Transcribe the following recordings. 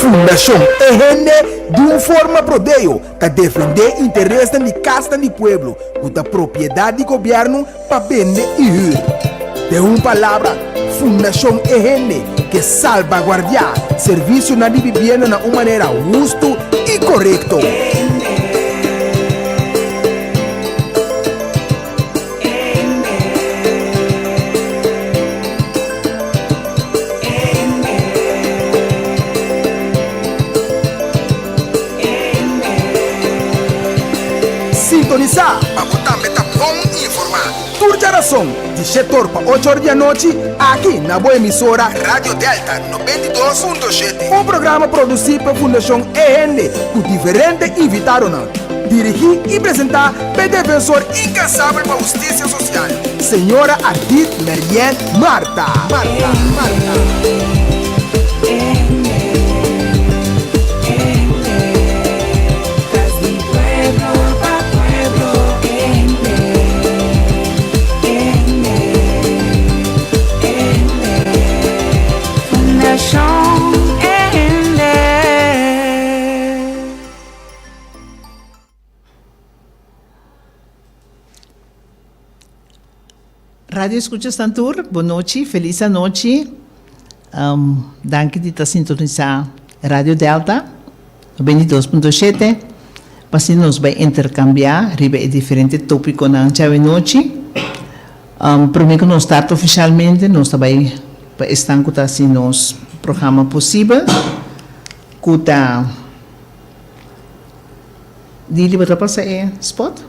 Fundashon E Hende di un forma prodeo ta defendé interesnan di kasnan di pueblo ku ta propiedat di gobièrnu pa bende i hür. Den un palabra, Fundashon E Hende ke salbaguardiá servisionan di bibienda na un manera hustu i korekto. Sintonisá pa bo tambe ta bon informá. Tur djarason di shetor pa ocho or di anochi aki na bo emisora Radio Delta 92.7. Un programa produsí pa Fundashon E Hende ku diferente invitadonan. Dirigí i presentá p'e defensor inkansabel pa hustisia sosial, señora Ardit Merien Martha. Martha. Martha. Radio escuchasnan tur, bon nochi, feliz anochi. Danki di ta sintonisa Radio Delta 92.7 pa asina nos bai intercambia riba e diferente topiconan djawe nochi. Prome cu nos start oficialmente nos ta bai pa esnan cu ta haci nos programa posibel cu ta. Dili bo ta pasa e spot?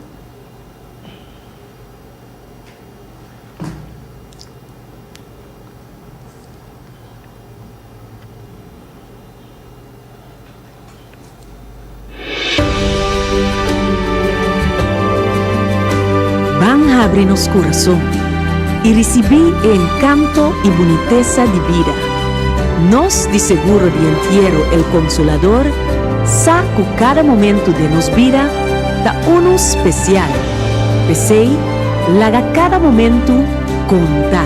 Ban habri nos kurason i risibí e enkanto i bunitesa di bida. Nos di Seguro di Entiero El Consolador sa ku kada momentu den nos bida ta unu spesial. P'esei, laga kada momentu konta!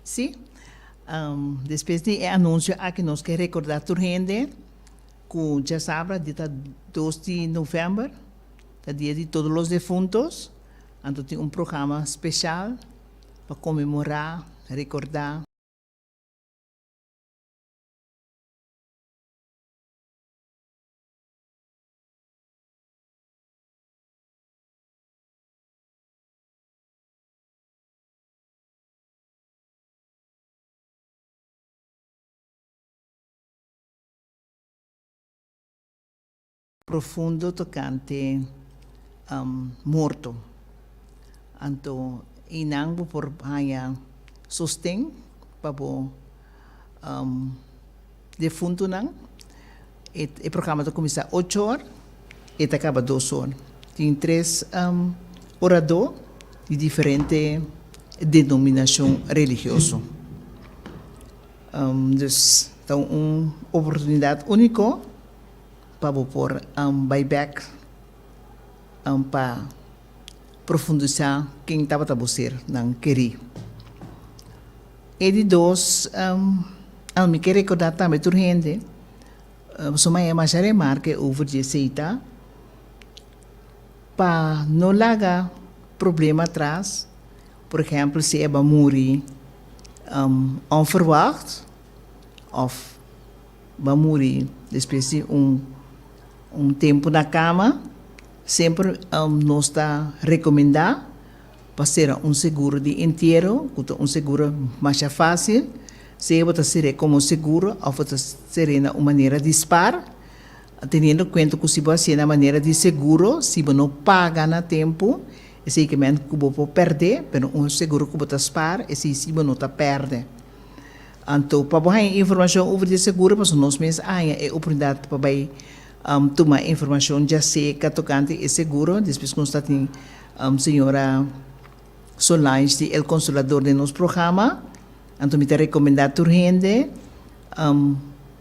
Sí, despues di e anunsio aki nos ke rekordá tur hende ku djasabra di ta dos di novèmber ta dia di todos los defuntos, anto tin un programa speshal pa konmemorá, rekordá. Profundo tokante morto. Anto einan bo por haña sosten pa bo defuntunan. E programa ta kuminsá ocho or e ta kaba dos or. Tin tres oradó di diferente denominashon religioso. Dus ta un oportunidat úniko pa bo por bai bèk pa profundisá ken tabata bo sernan kerí. E di dos, mi ke rekordá tambe tur hende, pasobra mi a masha remarke over di esei ta, pa no laga problema atras, por ehèmpel si e ba muri onverwacht òf ba muri despues di un un tempu na kama, semper nos ta rekomendá pa sera un seguro di entiero, ku ta un seguro masha fásil, sea bo ta ser'é komo seguro òf bo ta ser'é na un manera di spar, teniendo kuenta ku si bo hasié na manera di seguro, si bo no paga na tempu, esei ke men ku bo por pèrdè, pero un seguro ku bo ta spar, esei si bo no ta pèrdè. Anto pa bo haña informashon over di e seguro, pasobra nos mes a haña e oportunidat pa bai tuma informashon djaserka tokante e seguro, despues ku nos ta tin Señora Solange di El Consolador den nos programa, anto mi ta recomenda tur hende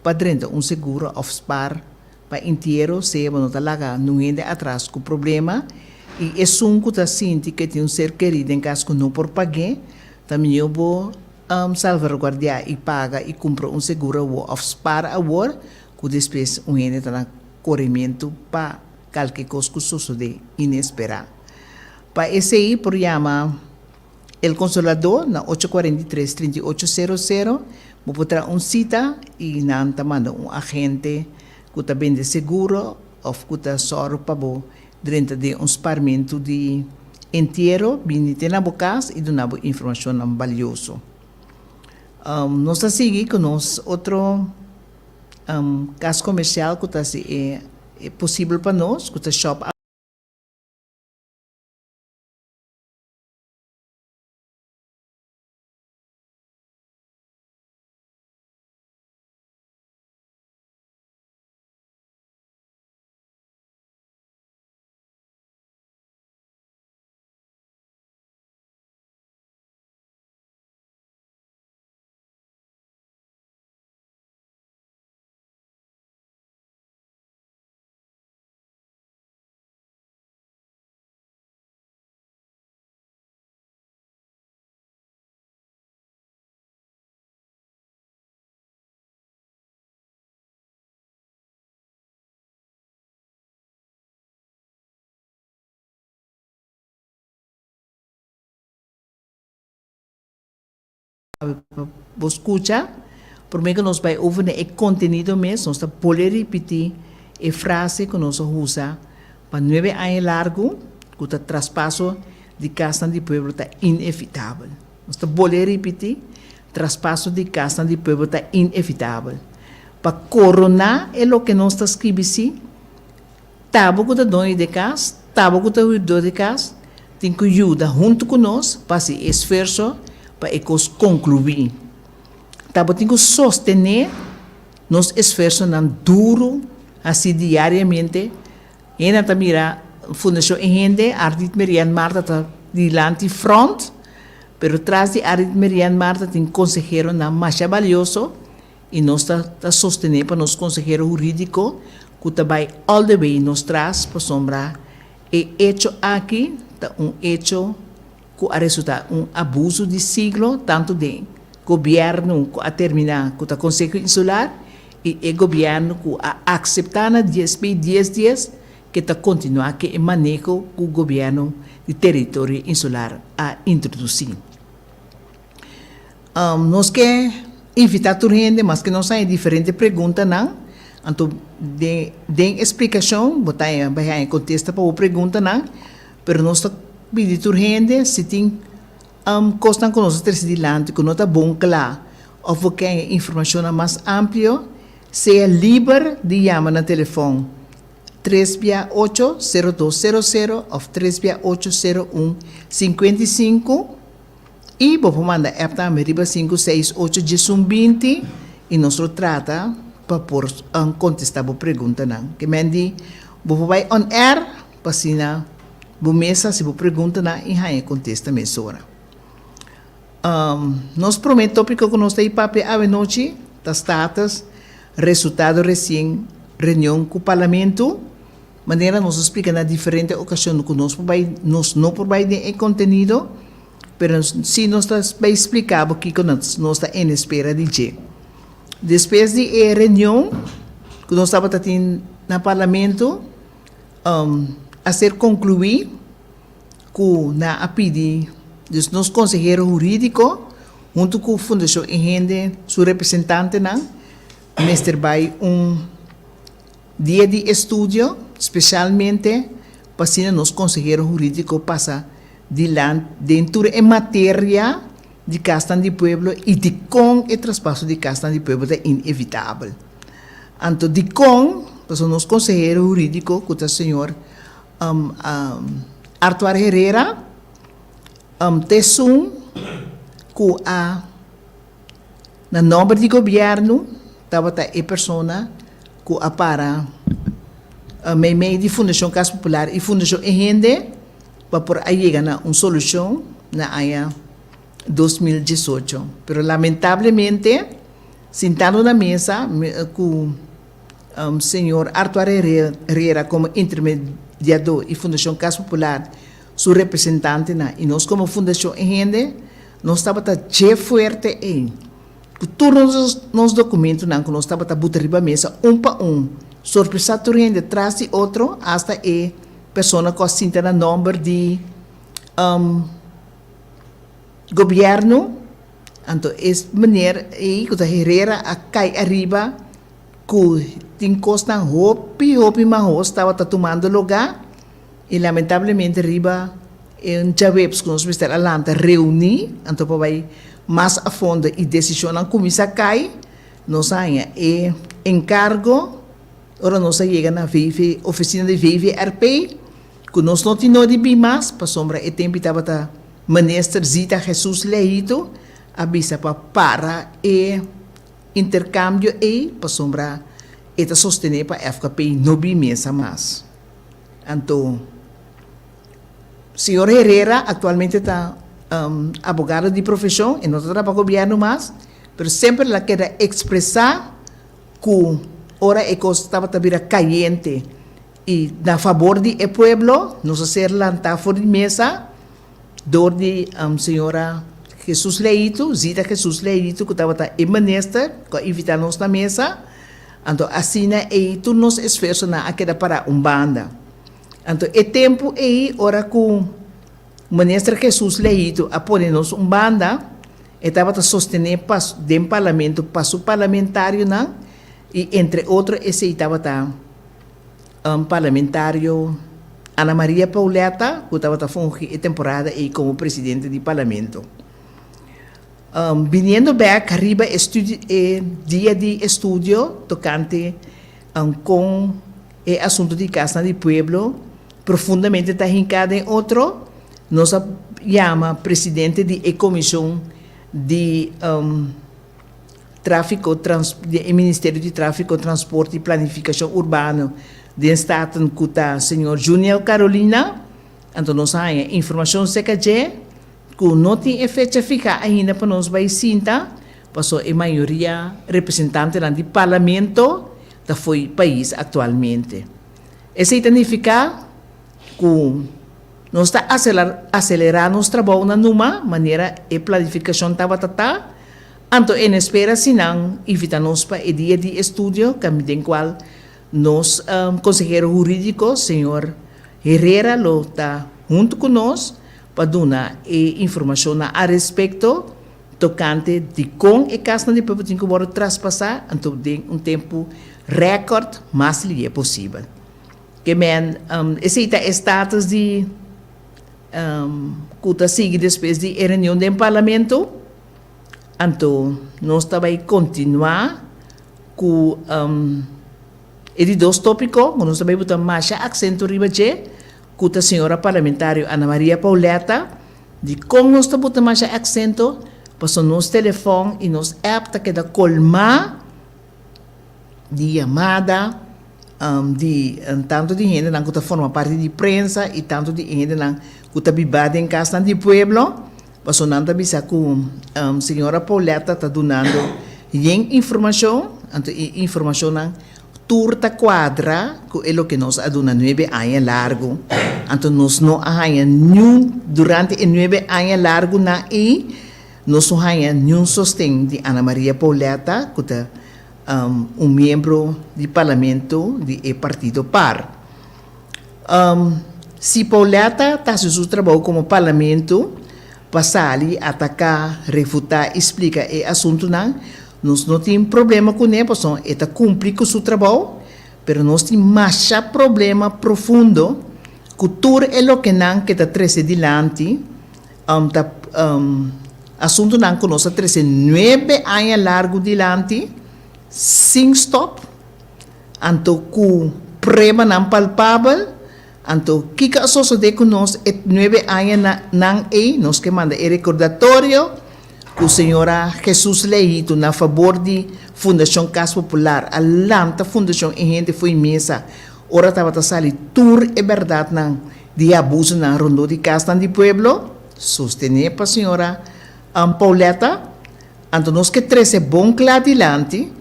pa drenta un seguro of spar pa entiero, sea bo no ta laga nun hende atras cu problema. I esun ku ta sinti ku e tin un ser kerí den kas ku no por pag'é, ta mihó bo salvaguardiá i paga i kumpra un seguro awor òf spar awor ku despues un hende ta na korementu pa kalke kos ku sosodé inesperá. Pa esei por yama El Consolador na ocho 43 38 sero sero, bo por traha un sita i nan ta manda un agente ku ta bende seguro òf ku ta sòru pa bo drenta den un sparmentu di entiero bini te na bo kas i duna bo informashonnan balioso. Nos ta sigui ku nos otro kas komersial ku ta hasi e posibel pa nos ku ta Shop. Bo skucha, promé ku nos bai over na e kontenido mes, nos ta bolbe ripití e frase ku nos a usa pa nuebe aña largu, ku ta traspaso di kasnan di pueblo ta inevitabel. Nos ta bolbe ripití, traspaso di kasnan di pueblo ta inevitabel. Pa koroná e loke nos ta skibi si, Tabo ku ta doño di kas, tabo ku ta hürdó di kas, tin ku yuda huntu ku nos pa hasi e esfuerso pa e kos konkluí. Tabo tin ku sostené nos esfuersonan duru hasí diariamente. Hende ta mira Fundashon E Hende, Ardit Merian Martha ta dilanti front, pero tras di Ardit Merian Martha tin konseheronan masha balioso. I nos ta ta sostené pa nos konsehero hurídiko ku ta bai all the way nos tras pasobra e echo aki ta un echo ku a resultá un abuso di siglo tantu den gobièrnu ku a terminá ku ta Konseho Insular i e gobièrnu ku a akseptá na dies pei dies dies ke ta kontinuá ke e maneho ku gobièrnu di teritorio insular a introdusí. Nos ke invitá tur hende, maske nos haña diferente preguntanan, anto den den e splikashon bo ta haña bai haña kontesta pa bo preguntanan, pero nos ta pidi tur hende si tin kosnan ku nos a trese dilanti ku no ta bon kla òf bo ke haña informashonnan mas amplio, sea liber di yama na telefòn tres bia ocho sero dos sero sero òf tres bia ocho sero un 55. I bo por manda app tambe riba sinku seis ocho diesun 20 i nos lo trata pa por kontestá bo preguntanan. Ke men di bo por bai on air pa asina bo mes hasi bo preguntanan i haña kontesta mesora. Nos promé tópiko ku nos ta papia awenochi ta status resultado resien reunion ku parlamento. Manera nos a splika na diferente okashon ku nos por bai, nos no por bai den e kontenido, pero si nos ta bai splika bo kiko nos ta en espera di dje. Despues di e reunion ku nos tabata tin na Parlamento, a ser konkluí ku nan a pidi, dus nos konsehero hurídiko huntu ku Fundashon E Hende su representantenan mester bai un Dia di estudio, spesialmente pa asina nos konsehero hurídiko pasa dilant den tur e materia di kasnan di pueblo i dikon e traspaso di kasnan di pueblo ta inevitabel. Anto dikon, pasobra nos konsehero hurídiko ku ta señor Artuar Herrera ta esun ku a Na nòmber di gobièrnu tabata e persona ku a para meimei di Fundashon Kas Popular i Fundashon E Hende pa por a yega na un solushon na aña 2018. Pero lamentablemente sintando na mesa ku señor Artuar Herrera komo. Diadó i Fundashon Kas Popular su representantenan i nos komo Fundashon e hende, nos tabata dje fuerte ei. Ku tur nos nos dokumentonan ku nos tabata buta riba mesa un pa un, sorpresá tur hende tras di otro, asta e persona ku a sinta na nòmber di gobièrnu. Anto e meneer ei ku ta Herrera a kai ariba ku tin kosnan hopi hopi mahos tabata tumando lugá i lamentablemente riba e un djaweps ku nos mester a lanta reuní anto pa bai mas a fondo i desishonnan kuminsá kai nos a haña e enkargo ora nos a yega na VV ofisina di VVRP ku nos no tin no di bin mas pasobra e tempu tabata Minister Zita Jesus Leito a bisa pa para e intercambio ei pasobra e ta sostene pa FKP no bin mesa mas. Anto señor Herrera actualmente ta abogado di profesion, e no ta traha pa gobierno mas, pero semper el a keda expresa cu ora e cos tabata bira cayente I na fabor di e pueblo nos a ser lantá for di mesa dor di señora Jesus Leito, Zita Jesus Leito ku tabata e minister ku a invitá nos na mesa. Anto asina ei tur nos esfuersonan a keda pará un banda. Anto e tempu ei ora ku minister Jesus Leito a pone nos un banda, e tabata sostené pa den parlamento pa su parlamentarionan i entre otro esei tabata Parlamentario Ana Maria Pauletta ku tabata fungi e temporada ei komo presidente di parlamento. Biniendo bek riba e e dia di estudio tokante kon e asuntu di kasnan di pueblo profundamente ta hinká den otro, nos a yama presidente di e komishon di Tráfiko, di e Ministerio di Tráfiko, Transporte i Planifikashon Urbano den Staten ku ta señor Juniel Carolina. Anto nos a haña informashon serka dje ku no tin e fecha fihá ainda pa nos bai sinta, pasobra e mayoria representantenan di Parlamento ta fo'i pais aktualmente. Esei ta nifiká ku nos ta aselerá nos trabounan numa manera e planifikashon tabata ta. Anto en espera si nan invita nos pa e dia di estudio den cual nos consehero huridico señor Herrera lo ta hunto cu nos pa duna e informacionnan al respecto tocante dicon e casnan di pueblo tin cu wordo traspasa anto den un tempo record mas lihe posibel. Ke men esey ta e status di cu ta sigui despues di e reunion den parlamento. Anto nos ta bai kontinuá ku e di dos tópiko ku nos ta bai buta masha aksento riba dje, ku ta señora parlamentario Ana Maria Pauletta. Dikon nos ta buta masha aksento? Pasobra nos telefòn i nos app ta keda kolmá di yamada di tantu di hendenan ku ta forma parti di prensa i tantu di hendenan ku ta biba den kasnan di pueblo. Pasobra nan ta bisa ku señora Pauletta ta dunando yen informashon, anto e informashonnan tur ta kuadra ku e loke nos a duna nuebe aña largu. Anto nos no a haña niun, durante e nuebe aña largunan ei, nos no haña niun sosten di Ana Maria Pauletta ku ta un miembro di parlamento di e partido par. Si Pauletta ta hasi su trabou komo parlamento pa sali, ataká, refutá i splika e asuntunan, nos no tin problema kuné pasobra e ta kumpli ku su trabou, pero nos tin masha problema profundo ku tur e lokenan ke ta trese dilanti ta asuntunan ku nos a trese nuebe aña largu dilanti sin stòp. Anto ku pruebanan palpabel, anto kiko a sosodé ku nos e nuebe aña nan ei? Nos ke manda e rekordatorio ku señora Jesus Leito na fabor di Fundashon Kas Popular a lanta Fundashon e hende fo'i mesa ora tabata sali tur e bèrdatnan di e abusonan rondó di kasnan di pueblo, sostené pa señora Pauletta. Anto nos ke trese bon kla dilanti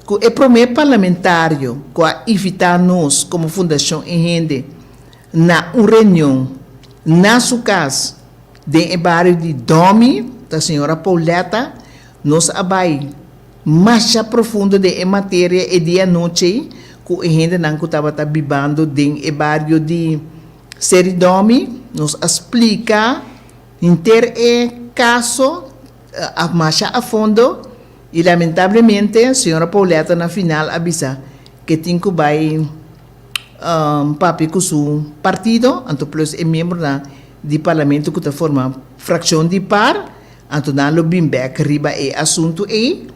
ku e promé parlamentario ku a invitá nos komo Fundashon e Hende. na un reunion na su kas den e bario di Domi, ta señora Pauletta, nos a bai masha profundo den e materia e dia anochi ku e hendenan ku tabata bibando den e bario di Seri Domi. Nos a splika henter e kaso a masha a fondo i lamentablemente señora Pauletta na final a bisa ke tin ku bai papia ku su partido, anto plus e miembronan di parlamento ku ta forma frakshon di par, anto nan lo bin bek riba e asuntu ei.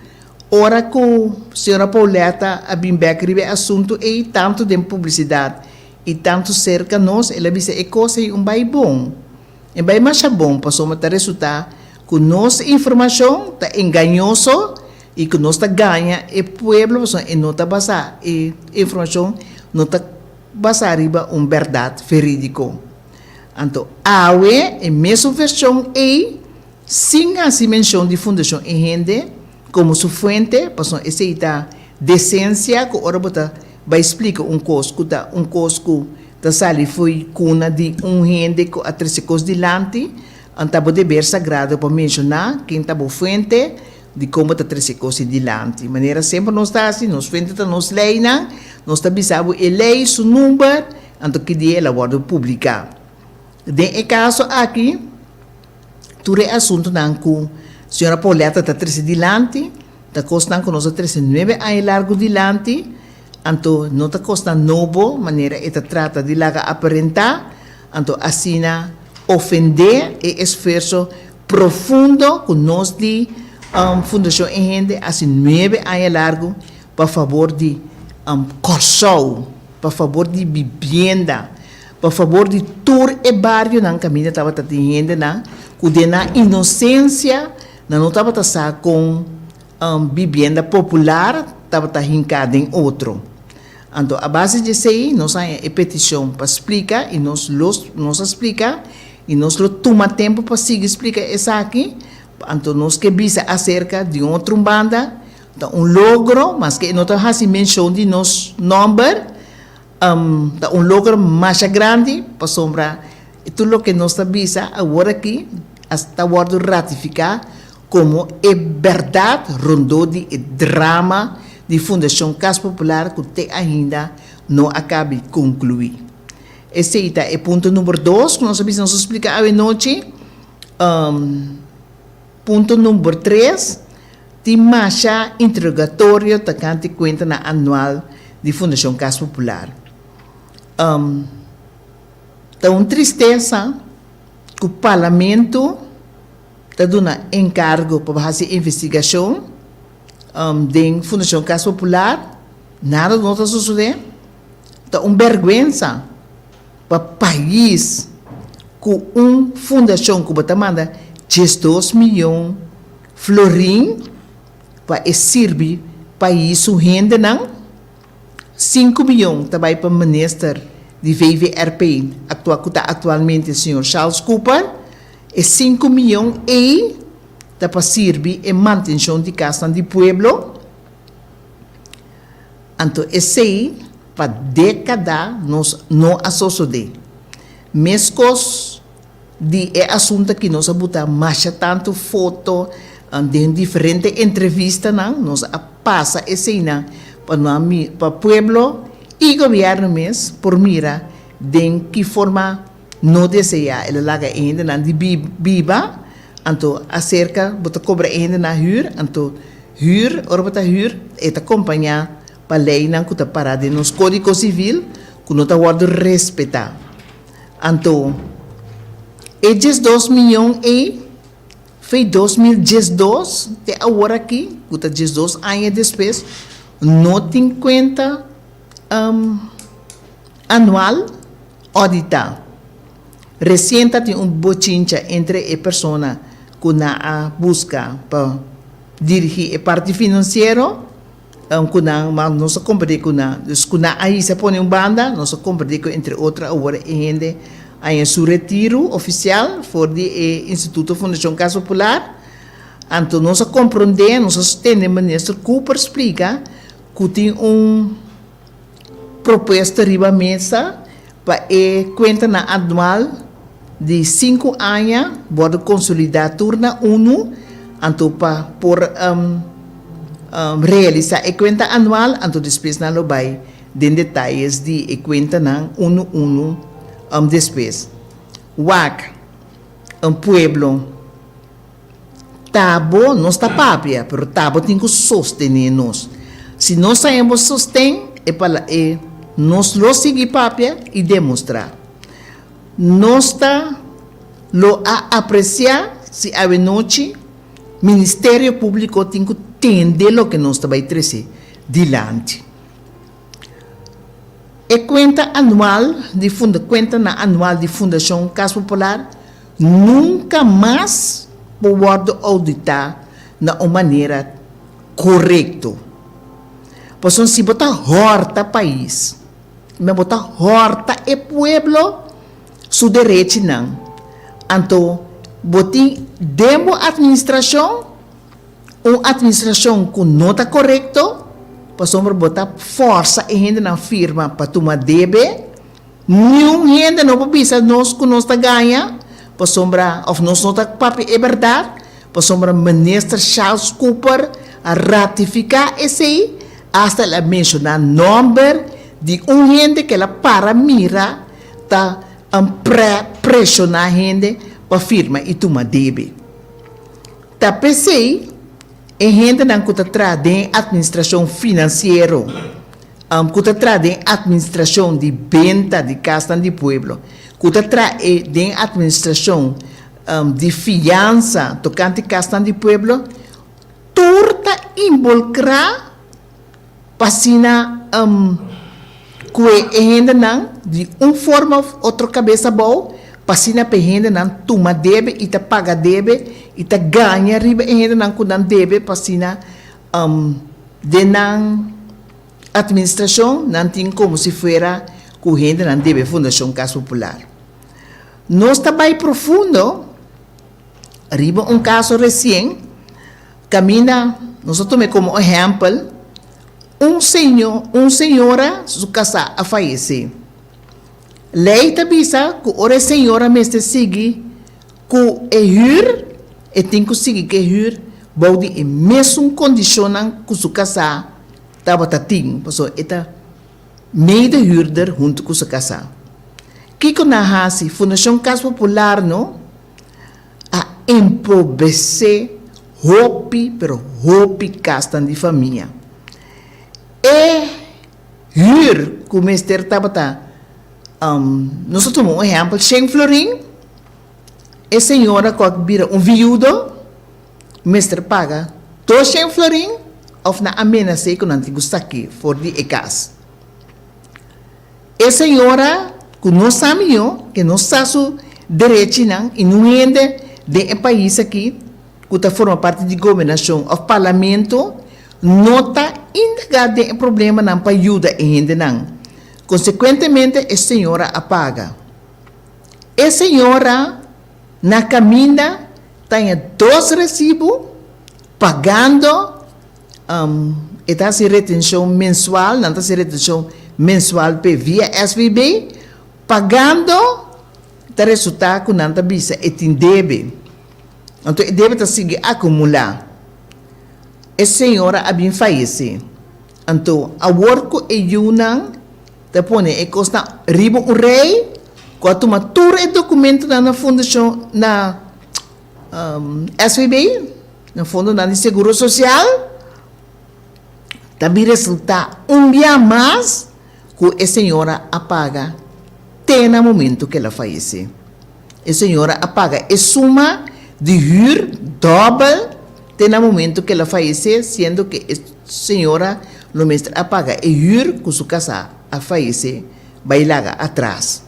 Ora ku señora Pauletta a bin bek riba e asuntu ei, tantu den publisidat i tantu serka nos, el a bisa e kos ei un bai bon. E bai masha bon pasobra ta resultá ku nos informashon ta engañoso i ku nos ta gaña e pueblo pasobra e no ta basá, e informashon no ta basá riba un bèrdat verídiko. Anto awe e mesun vershon ei sin hasi menshon di Fundashon E Hende komo su fuente pasobra esei ta desensia ku ora bo ta bai splika un kos ku ta un kos ku Ta sali fo'i kuna di un hende ku a trese kos dilanti, an ta bo deber sagrado pa menshoná ken ta bo fuente di kon bo ta trese kos ei dilanti. Manera semper nos ta hasi, nos fuente ta nos leinan, nos ta bisa bo e lei, su number, anto ki dia el a wòrdu publiká. Den e kaso aki, tur e asuntunan ku señora Pauletta ta trese dilanti, ta kosnan ku nos a trese nuebe aña largu dilanti, Anto no ta kosnan nobo manera e ta trata di laga aparentá, anto asina ofendé e esfuerso profundo ku nos di Fundashon E Hende hasi nuebe aña largu pa fabor di Kòrsou, pa fabor di bibienda, pa fabor di tur e barionan kaminda tabata tin hendenan ku den nan inosensia nan no tabata sa kon Bibienda popular tabata hinká den otro. Anto a base di esei nos haña e petishon pa splika i nos lo nos a splika i nos lo tuma tempu pa sigui splika esaki. Anto nos ke bisa aserka di un otro banda ta un logro, maske e no ta hasi menshon di nos nòmber, ta un logro masha grandi pasobra tur loke nos ta bisa awor aki a ta wòrdu ratifiká Komo e bèrdat rondó di e drama di Fundashon Kas Popular ku te ainda no a kabi konkluí. Esei ta e punto number dos ku nos a bisa nos a splika awe nochi. Punto number tres, tin masha interogatorio tokante kuentanan anual di Fundashon Kas Popular. Ta un tristesa ku Parlamento ta duna enkargo pa hasi investigashon den Fundashon Kas Popular, nada no ta sosodé. Ta un bèrgwensa pa pais ku un fundashon ku bo ta manda diesdos miyon florin pa e sirbi pais su hendenan. Sinku miyon ta bai pa minister di VVRP aktua ku ta aktualmente señor Charles Cooper. E sinku miyon ei ta pa sirbi e mantenshon di kasnan di pueblo. Anto esei pa dékada nos no a sosodé. Meskos di e asuntu aki nos a buta masha tantu foto den diferente entrevistanan, nos a pasa eseinan pa no a pa pueblo i gobièrnu mes por mira den ki forma no deseá el a laga e hendenan di biba, anto aserka bo ta kobra e hendenan hür, anto hür ora bo ta hür e ta kompañá pa leinan ku ta pará den nos kódigo sivil ku no ta wòrdu respetá. Anto, e 12 miyon ei, fei 2012 te awor aki, ku ta 12 aña despues, no tin kuenta anual auditá. Resien ta tin un bochincha entre e persona ku nan a buska pa dirigí e parti finansiero, Ku nan, ma nos a komprendé ku nan, dus ku nan a hisa pone un banda, nos a komprendé ku entre otro awor e hende haña su retiru ofisial for di e Instituto Fundashon Kas Popular. Anto nos a komprondé, nos a tende Minister Cooper splika ku tin un propuesta riba mesa. pa e kuentanan anual di sinku aña wòrdu konsolidá tur na unu, anto pa por realisá e kuenta anual, anto despues nan lo bai den detayes di e kuentanan unu unu despues. Wak, un pueblo. Ta bo nos ta papia, pero ta bo tin ku sostené nos. Si nos haña bo sosten, e pala e nos lo sigui papia i demostrá. Nos ta lo a apresiá si awenochi Ministerio Públiko tin ku tende loke nos ta bai trese dilanti. E kuenta anual di funda kuentanan anual di Fundashon Kas Popular nunka mas por wòrdu ouditá na un manera korekto. Pasobra si bo ta hòrta pais, me bo ta hòrta e pueblo su derechinan, anto bo tin den bo atministrashon, Un administracion cu no ta corecto, pasobra bo ta forsa e hendenan firma pa tuma debe, niun hende no por bisa nos cu nos ta gaña, pasobra, of nos no ta papia e berdad, pasobra Minister Charles Cooper a ratifica esey, hasta el a menciona nomber di un hende cu el a para mira ta presiona hende pa firma y tuma debe. Ta p'esei e hendenan ku ta traha den e atministrashon finansiero, ku ta traha den e atministrashon di benta di kasnan di pueblo, ku ta traha e den e atministrashon di fiansa tokante kasnan di pueblo, tur ta inbolkrá Pa asina kue e hendenan di un forma of otro kabes abou, pa asina pa e hendenan tuma debe i ta paga debe i ta gaña riba e hendenan ku nan debe pa asina den nan administrashon nan tin komo si fuera ku hendenan debe Fundashon Kas Popular. Nos ta bai profundo riba un kaso resien. Kaminda nos a tuma komo ehèmpel un señor, un señora su kasá a fayesé. Lei ta bisa ku ora e señora mester sigui ku e hür, e tin ku sigui ku e hür bou di e mesun kondishonnan ku su kasá tabata tin, pasobra e ta medehuurder huntu ku su kasá. Kiko nan a hasi? Fundashon Kas Popular no. A empobresé hopi pero hopi kasnan di famia. E hür ku mester tabata, nos a tuma un ehèmpel, shen florin, e señora ku a bira un viudo mester paga doshen florin òf nan a menas'é ku nan tin ku sak'é for di e kas. E señora cu no sa miyo, ke no sa su derechinan y nun hende den e pais aki cu ta forma parti di gobernacion of parlamento no ta indaga den e problemanan pa yuda e hendenan. Consecuentemente e señora a paga. E señora na caminda taña dos recibo pagando. E ta hasi retenshon mensual, nan ta hasi retenshon mensual p'e via SVB, pagando ta resultá ku nan ta bisa e tin debe. Anto e debe ta sigui akumulá. E señora a bin fayesé. Anto awor ku e yunan ta pone e kosnan riba un rei ku a tuma tur e dokumentonan na fundashon na SVB, na fondonan di seguro sosial, ta bin resultá un bia mas ku e señora a paga te na momento ku el a fayesé. E señora a paga e suma di hür dòbel te na momento ku el a fayesé, siendo ku e señora lo mester a paga e hür ku su kasá a fayesé bai laga atras.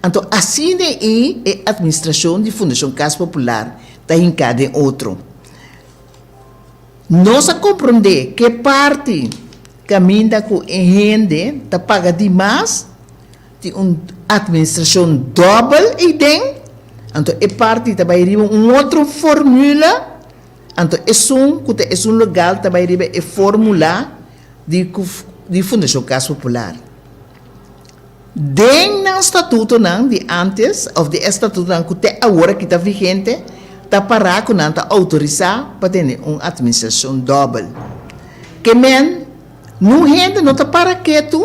Anto asina ei e administrashon di Fundashon Kas Popular ta hinká den otro. Nos a komprondé ke parti kaminda ku e hende ta paga di mas, tin un administrashon dòbel eiden, anto e parti ta bai riba un otro formula, anto esun ku ta esun legal ta bai riba e formula di Fundashon Kas Popular. Den nan statutonan di antes òf di e statutonan ku te awor aki ta vigente, ta pará ku nan ta outorisá pa tene un atministrashon dòbel. Ke men, nun hende no ta para ketu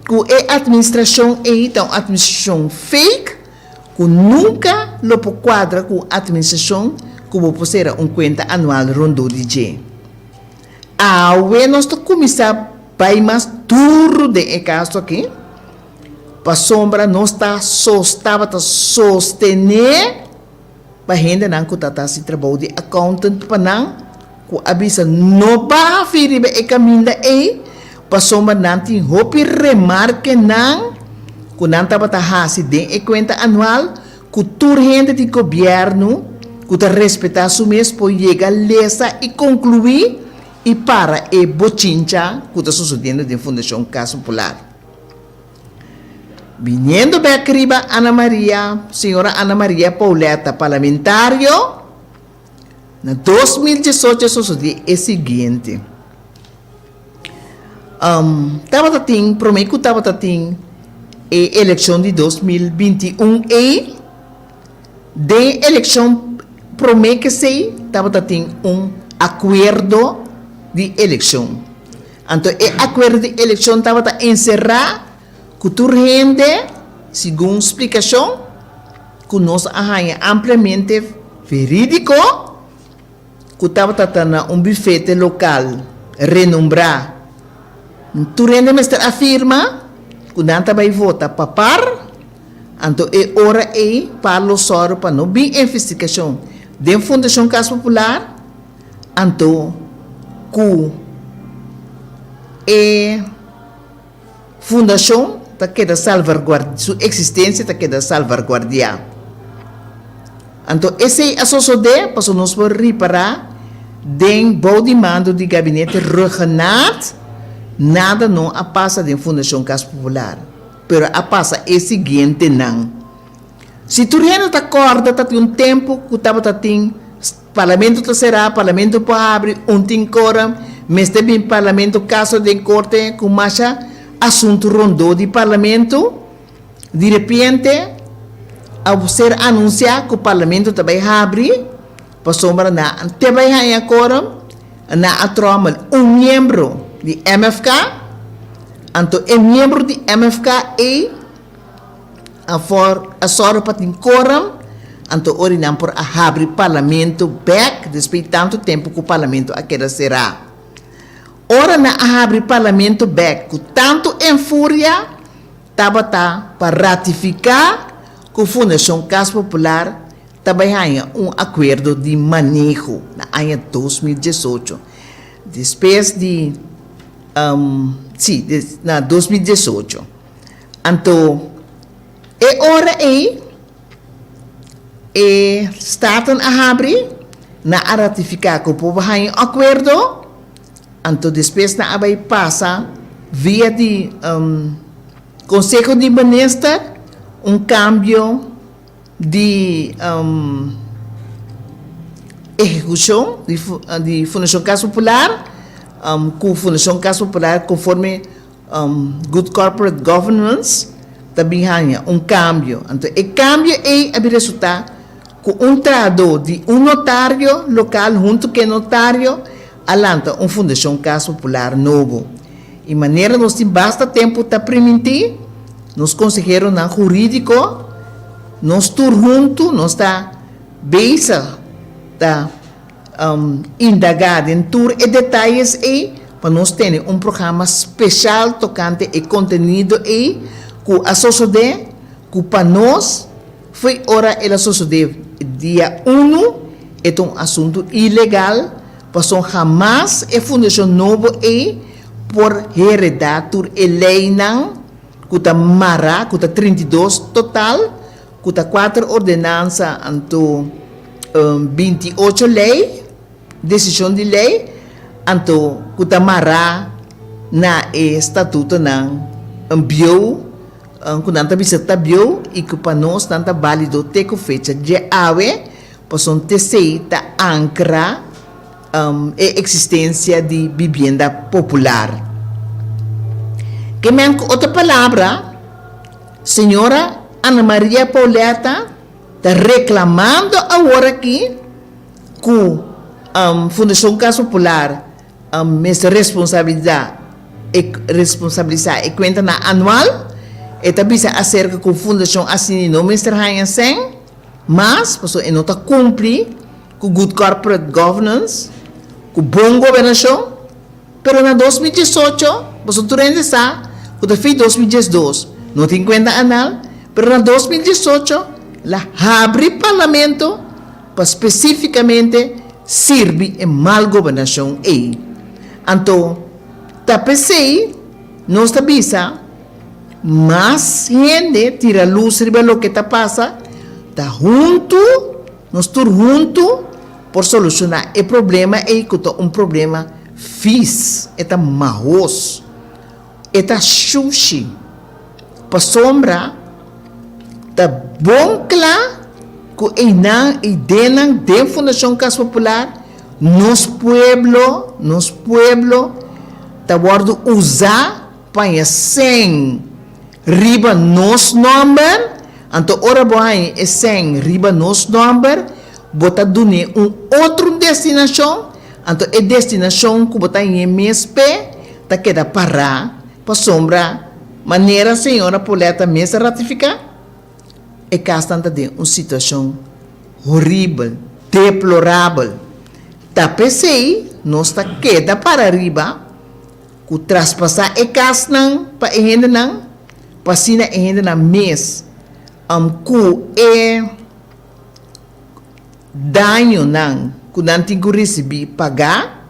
ku e atministrashon ei ta un atministrashon fake ku nunka lo por kuadra ku un atministrashon ku bo por sera un kuenta anual rondó di dje. Awe nos ta kuminsá bai mas duru den e kaso aki, pasobra nos ta tabata sostené pa hendenan ku ta ta hasi trabou di accountant pa nan, ku a bisa no baha fi riba e kaminda ei, pasobra nan tin hopi remarkenan ku nan tabata hasi den e kuenta anual Ku tur hende di gobièrnu ku ta respetá su mes por yega lesa i konkluí i para e bochincha ku ta sosodiendo den Fundashon Kas Popular. Biniendo bèk riba Ana Maria, señora Ana Maria Pauletta, parlamentario, na 2018 a sosodé e siguiente. Tabata tin, promé ku tabata tin e elekshon di 2021 ei, den elekshon promé ku esei tabata tin un akuerdo di elekshon. Anto e akuerdo di elekshon tabata enserá ku tur hende, segun splikashon ku nos a haña ampliamente verídiko, ku tabata ta na un bufete lokal renombrá. Tur hende mester a firma ku nan ta bai vota pa par, anto e ora ei par lo sòru pa no bin investigashon den Fundashon Kas Popular, anto ku e Fundashon ta keda salvarguardiá, su eksistensia ta keda salvarguardiá. Anto esei a sosodé pasobra nos por ripará den bou di mando di gabinete Rhuggenaath nada no a pasa den Fundashon Kas Popular, pero a pasa e siguientenan. Si tur hende ta kòrda ta tin un tempu ku tabata tin Parlamento ta será, Parlamento por habri, un tin kora, mester bin Parlamento kaso den korte ku masha asuntu rondó di Parlamento. Di repente a ser anunsiá ku Parlamento ta bai habri pasobra nan te bai haña kora, nan a tròmel un miembro di MFK, anto e miembro di MFK ei, A for a sòru pa tin koram, anto ora nan por a habri parlamento bèk despues di tantu tempu ku parlamento a keda será. Ora nan a habri parlamento bèk ku tantu enfuria tabata pa ratifiká ku Fundashon Kas Popular ta bai haña un akuerdo di maneho na aña 2018. Despues di, sí, na 2018. Anto e ora ei e Staten a habri, nan a ratifiká ku por haña un akuerdo, anto despues nan a bai pasa via di Konseho di Minister un kambio di ehekushon di Fundashon Kas Popular ku Fundashon Kas Popular konforme Good Corporate Governance ta bin haña un kambio. Anto e kambio ei a bin resultá ku un trahadó di un notario lokal huntu ku e notario a lanta un Fundashon Kas Popular nobo. I manera nos tin basta tempu ta primintí, nos konseheronan hurídiko, nos tur huntu nos ta bezig ta Indagá den tur e detayes ei pa nos tene un programa speshal tokante e kontenido ei ku a sosodé ku pa nos fo'i ora el a sosodé dia unu e ta un asuntu ilegal pasobra hamas e fundashon nobo ei por heredá tur e leinan ku ta mará ku ta 32 total Ku ta kuater ordenansa anto 28 lei, desishon di lei, anto ku ta mará na e statutonan bieu ku nan ta bisa ta bieu i ku pa nos nan ta bálido te ku fecha dje awe, pasobra t'esei ta ankra e eksistensia di bibienda popular. Ke men ku otro palabra. Señora Ana Maria Pauletta ta reklamando awor aki ku Fundashon Kas Popular mester responsabilidá e responsabilisá e kuentanan anual. E ta bisa aserka ku fundashon asina no mester haña sèn mas pasobra e no ta kumpli ku good corporate governance, ku bon gobernashon. Pero na 2018, boso tur hende sa ku ta fi 2012 no tin kuenta anal, pero na 2018 la habri parlamento pa spesífikamente sirbi e mal gobernashon ei. Anto ta p'esei nos ta bisa mas hende tira lus riba loke ta pasa, ta huntu, nos tur huntu por solushoná e problema ei ku ta un problema vis, e ta mahos, e ta shushi. Pasobra ta bon kla ku einan i dennan den Fundashon Kas Popular nos pueblo, nos pueblo ta wòrdu usá pa haña sèn riba nos nòmber, anto ora bo haña e sèn riba nos nòmber bo ta dun'é un otro destinashon, anto e destinashon ku bo ta hañ'é mes p'e ta keda pará pasobra manera señora Pauletta mes a ratifiká, e kasnan ta den un situashon horibel, deplorabel. Ta p'esei nos ta keda para riba ku traspasá e kasnan pa e hendenan, pa asina e hendenan mes ku e dañonan ku nan tin ku risibí pagá,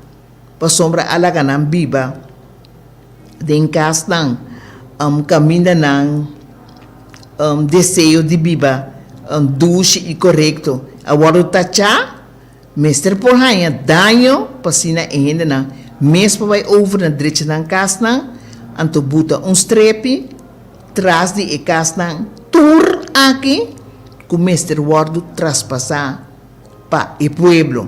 pasobra a laga nan biba den kasnan kaminda nan deseo di biba dushi i korekto a wòrdu tachá, mester por haña daño pa asina e hendenan mes por bai over na drecha nan kasnan, anto buta un strepi tras di e kasnan tur aki ku mester wòrdu traspasá pa e pueblo.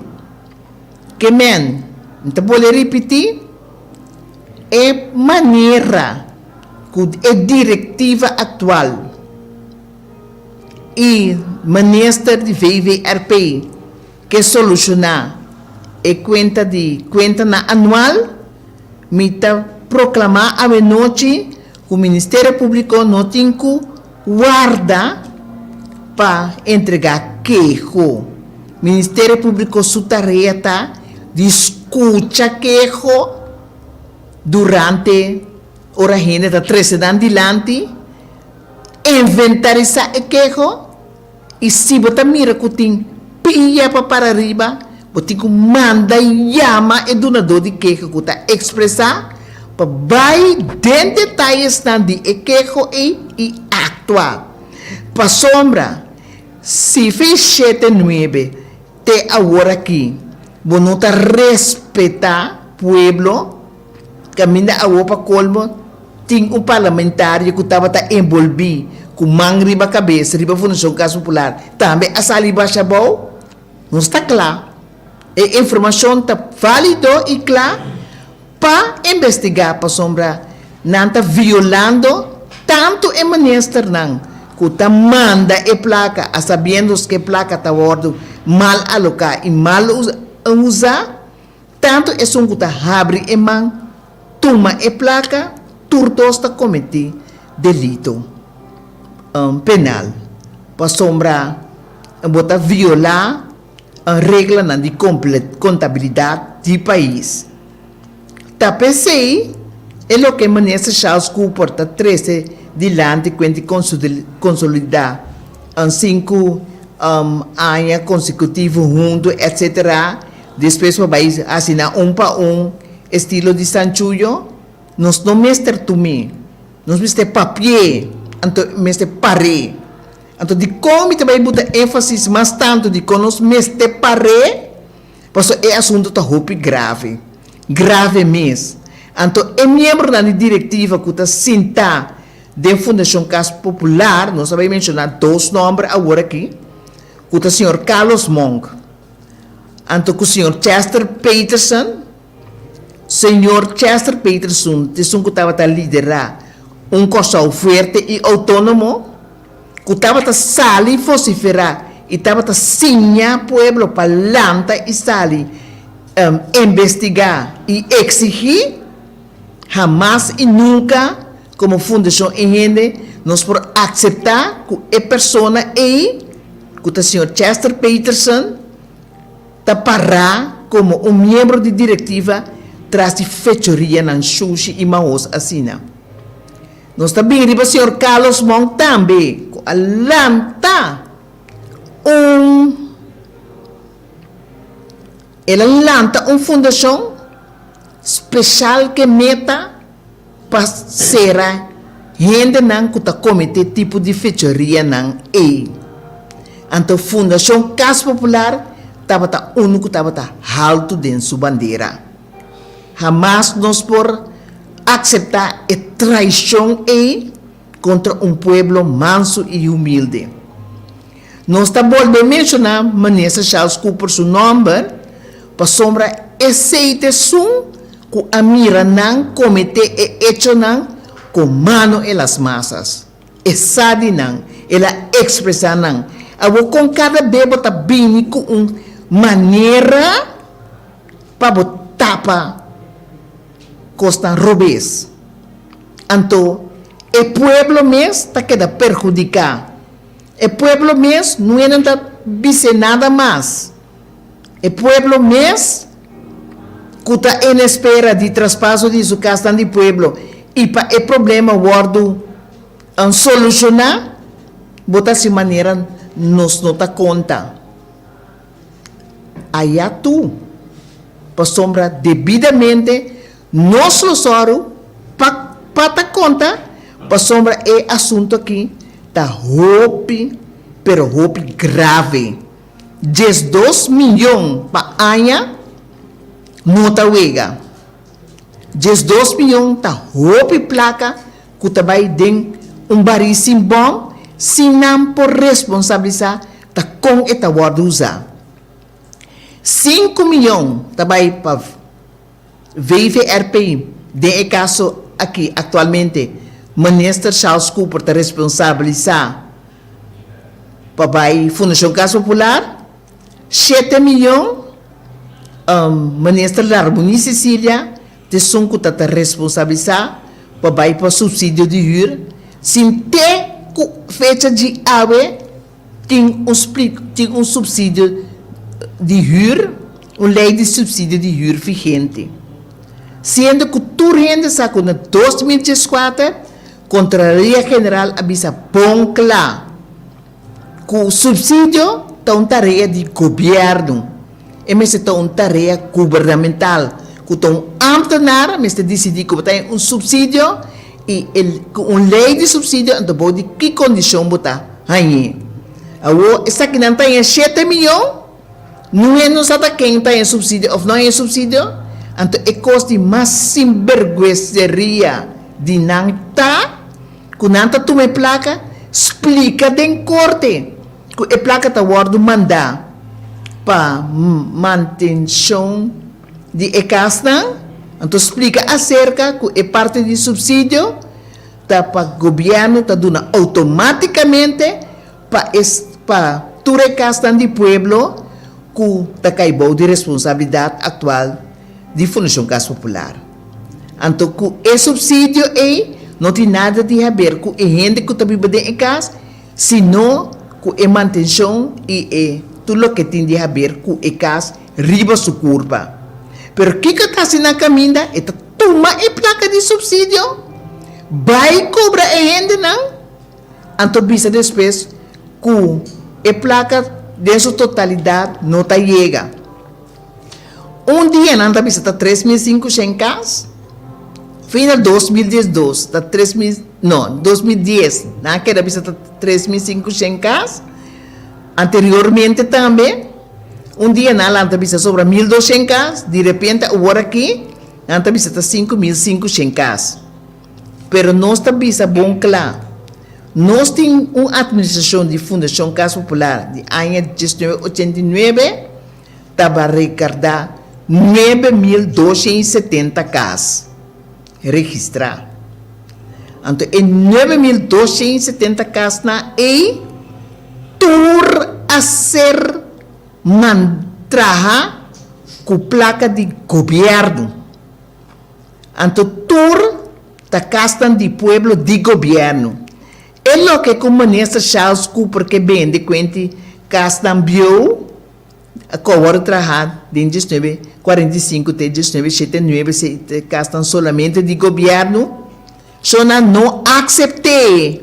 Ke men, mi ta bolbe ripití, e manera ku e direktiva aktual i minister di VVRP ke solushoná e kuenta di kuentanan anual, mi ta proklamá awenochi ku Ministerio Públiko no tin ku warda pa entregá keho. Ministerio Públiko su tarea ta di skucha keho durante ora hende ta trese nan dilanti, inventarisá e keho i si bo ta mira ku tin pia pa para riba, bo tin ku manda yama e dunadó di keho ku ta ekspresá pa bai den detayesnan di e keho ei i aktua. Pasobra si fin shete nuebe te aworakí bo no ta respetá pueblo, kaminda awor pa kolmo tin un parlamentario ku tabata enbolbí ku man riba kabes riba Fundashon Kas Popular tambe a sali basha abou, nos ta kla. E informashon ta válido i kla pa investigá pasobra nan ta violando tantu e ministernan ku ta manda e plaka a sabiendos ku e plaka ta wòrdu mal aloká i mal usá. Tantu esun ku ta habri e man tuma e plaka, tur dos ta kometí delito penal, pasobra bo ta violá reglanan di kontabilidat di pais. Ta p'esei e loke Minister Charles Cooper ta trese dilanti kuenti konsolidá sinku aña konsekutivo huntu etcetera. Despues pa bai hasi nan un pa un estilo di sanchuyo, nos no mester tum'é, nos mester papi'é, anto mester par'é. Anto dikon mi ta bai buta énfasis mas tantu dikon nos mester par'é? Pasobra e asuntu ta hopi grave, grave mes. Anto e miembronan di direktiva ku ta sintá den Fundashon Kas Popular, nos a bai menshoná dos nòmber awor aki, ku ta señor Carlos Monk, Anto ku señor Chester Peterson, señor Chester Peterson t'esun ku tabata liderá Un Kòrsou fuerte i outónomo ku tabata sali vosiferá i tabata siña pueblo pa lanta i sali investigá i eksigí, hamas i nunka komo Fundashon E Hende nos por akseptá ku e persona ei, ku ta señor Chester Peterson, ta pará komo un miembro di direktiva tras di fechorianan shushi i mahos asina. Nos ta bin riba señor Carlos Monk tambe ku a lanta un el a lanta un fundashon speshal ku e meta pa sera hendenan ku ta kometé tipo di fechorianan ei. Anto Fundashon Kas Popular tabata unu ku tabata haltu den su bandera. Hamas nos por akseptá e traishon ei kontra un pueblo mansu i humilde. Nos ta bolbe menshoná Minister Charles Cooper su nòmber pasobra esei ta esun ku a mira nan kometé e echonan ku mano e las masas. E sa di nan, el a ekspresá nan. Awor kon kada be bo ta bini ku un manera pa bo tapa kosnan robes? Anto e pueblo mes ta keda perhudiká. E pueblo mes nuenan ta bis'é nada mas. E pueblo mes ku ta en espera di traspaso di su kasnan di pueblo i pa e problema wòrdu solushoná, bo ta hasi manera nos no ta konta. Aya tu, pasobra debidamente nos lo sòru pa pa ta konta, pasobra e asuntu aki ta hopi, pero hopi grave. 12 miyon pa aña no ta wega. 12 miyon ta hopi plaka ku ta bai den un barí sin bòn, sin nan por responsabilisá ta kon e ta wòrdu usá. Sinku miyon ta bai pa VVRP, den e kaso aki aktualmente Minister Charles Cooper ta responsabilisá pa bai Fundashon Kas Popular, shete miyon Minister Larmonie Cecilia ta esun ku ta ta responsabilisá pa bai pa supsidio di hür sin te ku fecha di awe tin un tin un supsidio di hür, un lei di supsidio di hür vigente. Siendo ku tur hende sa ku na 2014 Kontraloria General a bisa bon kla ku supsidio ta un tarea di gobièrnu, e mester ta un tarea gubernamental, ku ta un ámtenar mester disidí ku bo ta haña un supsidio i e ku un lei di supsidio anto bou di ki kondishon bo ta hañ'é. Awor esakinan ta haña shete miyon, nuen no sa ta ken ta haña supsidio òf no haña supsidio, anto e kos di mas sinbergüenseria di nan ta ku nan ta tuma e plaka, splika den korte ku e plaka ta wòrdu mandá pa mantenshon di e kasnan, anto splika aserka ku e parti di supsidio ta pa gobièrnu ta duna outomátikamente pa e pa tur e kasnan di pueblo ku ta kai bou di responsabilidat aktual di Fundashon Kas Popular. Anto ku e supsidio ei no tin nada di haber ku e hende ku ta biba den e kas, sino ku e mantenshon i e tur loke tin di haber ku e kas riba su kurpa. Pero kiko ta hasi na kaminda? E ta tuma e plaka di supsidio, bai kobra e hendenan, anto bisa despues ku e plaka den su totalidat no ta yega. Un dia nan ta bisa ta 3500 kas, final 2012 ta 3000, no, 2010 nan a keda bisa ta 3500 kas, anteriormente tambe un dia nan a lanta bisa sobra 1200 kas, di repente awor aki nan ta bisa ta 5500 kas. Pero nos ta bisa bon kla, nos tin un administrashon di Fundashon Kas Popular di aña 1989, taba rekardá 9270 kas registrá. Anto e 9270 kasnan ei tur a ser man traha ku plaka di gobièrnu. Anto tur ta kasnan di pueblo di gobièrnu. E loke ku Minister Charles Cooper ke bende kuenti kasnan bieu ku a wòrdu traha den 1945 te 1979 si ta kasnan solamente di gobièrnu, so nan no aksept'é.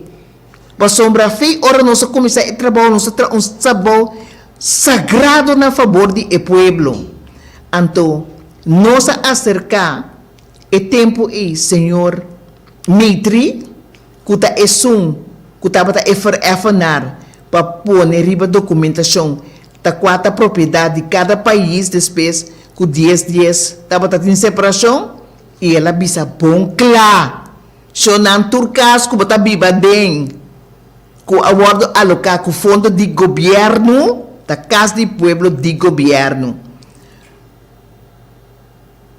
Pasobra afei ora nos a kuminsá e trabou nos a traha un trabou sagrado na fabor di e pueblo. Anto nos a aserká e tempu ei señor Mitri ku ta esun ku tabata e vereffenaar pa pone riba dokumentashon ta kua ta propiedat di kada pais despues ku dies dies tabata tin separashon i el a bisa bon kla. Shonnan tur kas ku bo ta biba den ku a wòrdu aloká ku fondo di gobièrnu ta kas di pueblo di gobièrnu.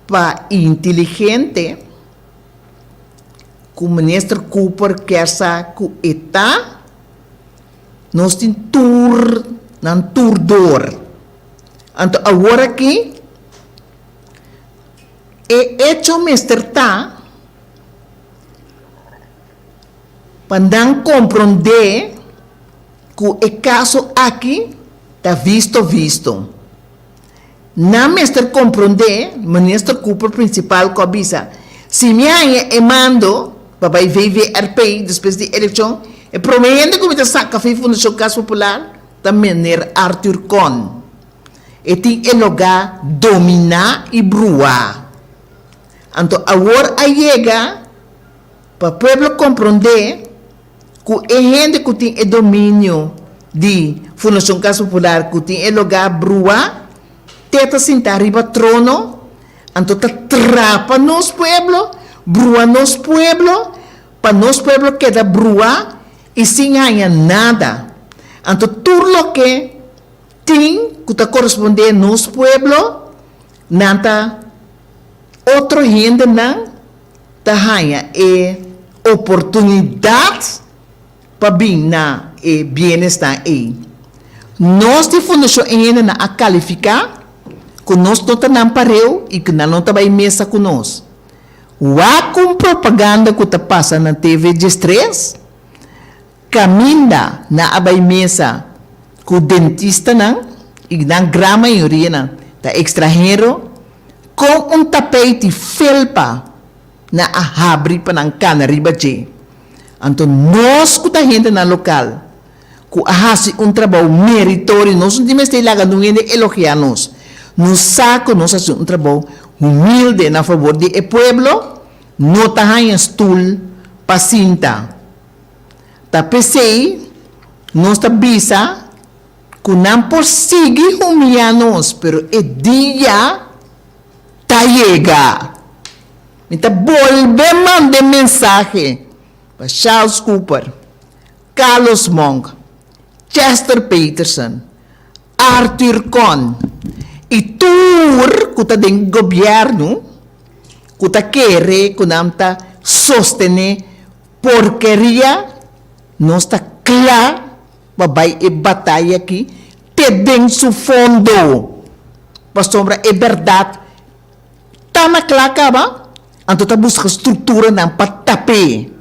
Pa inteligente ku Minister Cooper kier sa ku e ta, nos tin tur nan tur dor. Anto awor aki e echo mester ta. Pa nan komprondé ku e kaso aki ta visto visto. Nan mester komprondé, Minister Cooper prinsipal ku a bisa, si mi haña e mando pa bai VVRP despues di elekshon, e promé hende ku mi ta saka for Fundashon Kas Popular ta Meneer Arthur Con. E tin e logá dominá i bruá. Anto awor a yega pa pueblo komprondé ku e hende ku tin e dominio di Fundashon Kas Popular ku tin e logá bruá te ta sintá riba trono, anto ta trapa nos pueblo, brua nos pueblo pa nos pueblo keda bruá i sin haña nada. Anto tur loke tin ku ta korespondé nos pueblo nan ta. Otro hendenan ta haña e oportunidat pa bin na e bienesnan ei. Nos di Fundashon e hendenan a kalifiká ku nos no ta nan pareu i ku nan no ta bai mesa ku nos. Wak un propaganda ku ta pasa na TV 13, Kaminda nan a bai mesa ku dentistanan, i nan gran mayorianan ta ekstranhero, kon un tapeit di felpa nan a habri pa nan kana riba dje. Anto nos ku ta hendenan lokal ku a hasi un trabou meritorio, nos no tin mester laga nun hende elogiá nos, nos sa ku nos hasi un trabou humilde na fabor di e pueblo, no ta haña stul pa sinta. Ta p'esei nos ta bisa ku nan por sigui humiliá nos, pero e dia ta yega. Mi ta bolbe manda e mensahe pa Charles Cooper, Carlos Monk, Chester Peterson, Arthur Con i tur ku ta den gobièrnu ku ta kere ku nan ta sostené Porkeria, nos ta kla pa bai e bataya aki te den su fondo, pasobra e bèrdat ta na kla kaba, anto ta buska strukturanan pa tap'é.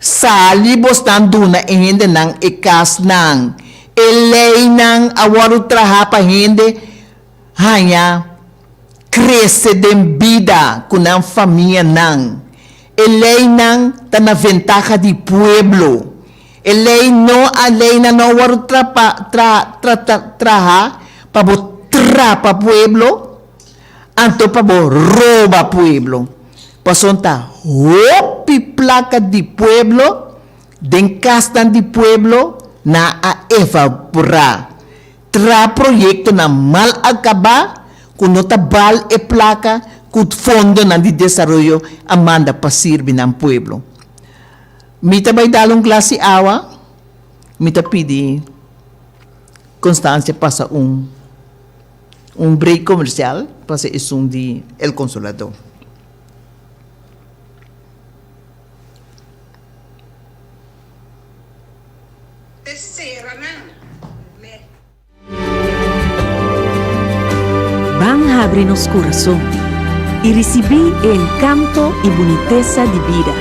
Sali bosnan duna e hendenan e kasnan. E leinan a wòrdu traha pa hende haña krese den bida ku nan famianan. E leinan ta na ventaha di pueblo. E lei no a leinan no a wòrdu trapa tra tra traha pa bo trapa pueblo anto pa bo roba pueblo. Pasobra ta hopi plaka di pueblo den kasnan di pueblo nan a evaporá. Traha proyektonan mal akabá ku no ta bal e plaka ku fondonan di desaroyo a manda pa sirbi nan pueblo. Mi ta bai dal un glas di awa, mi ta pidi Constancia pasa un un break komersial pasa esun di El Consolador. habri nos kurason i risibí e enkanto i bunitesa di bida.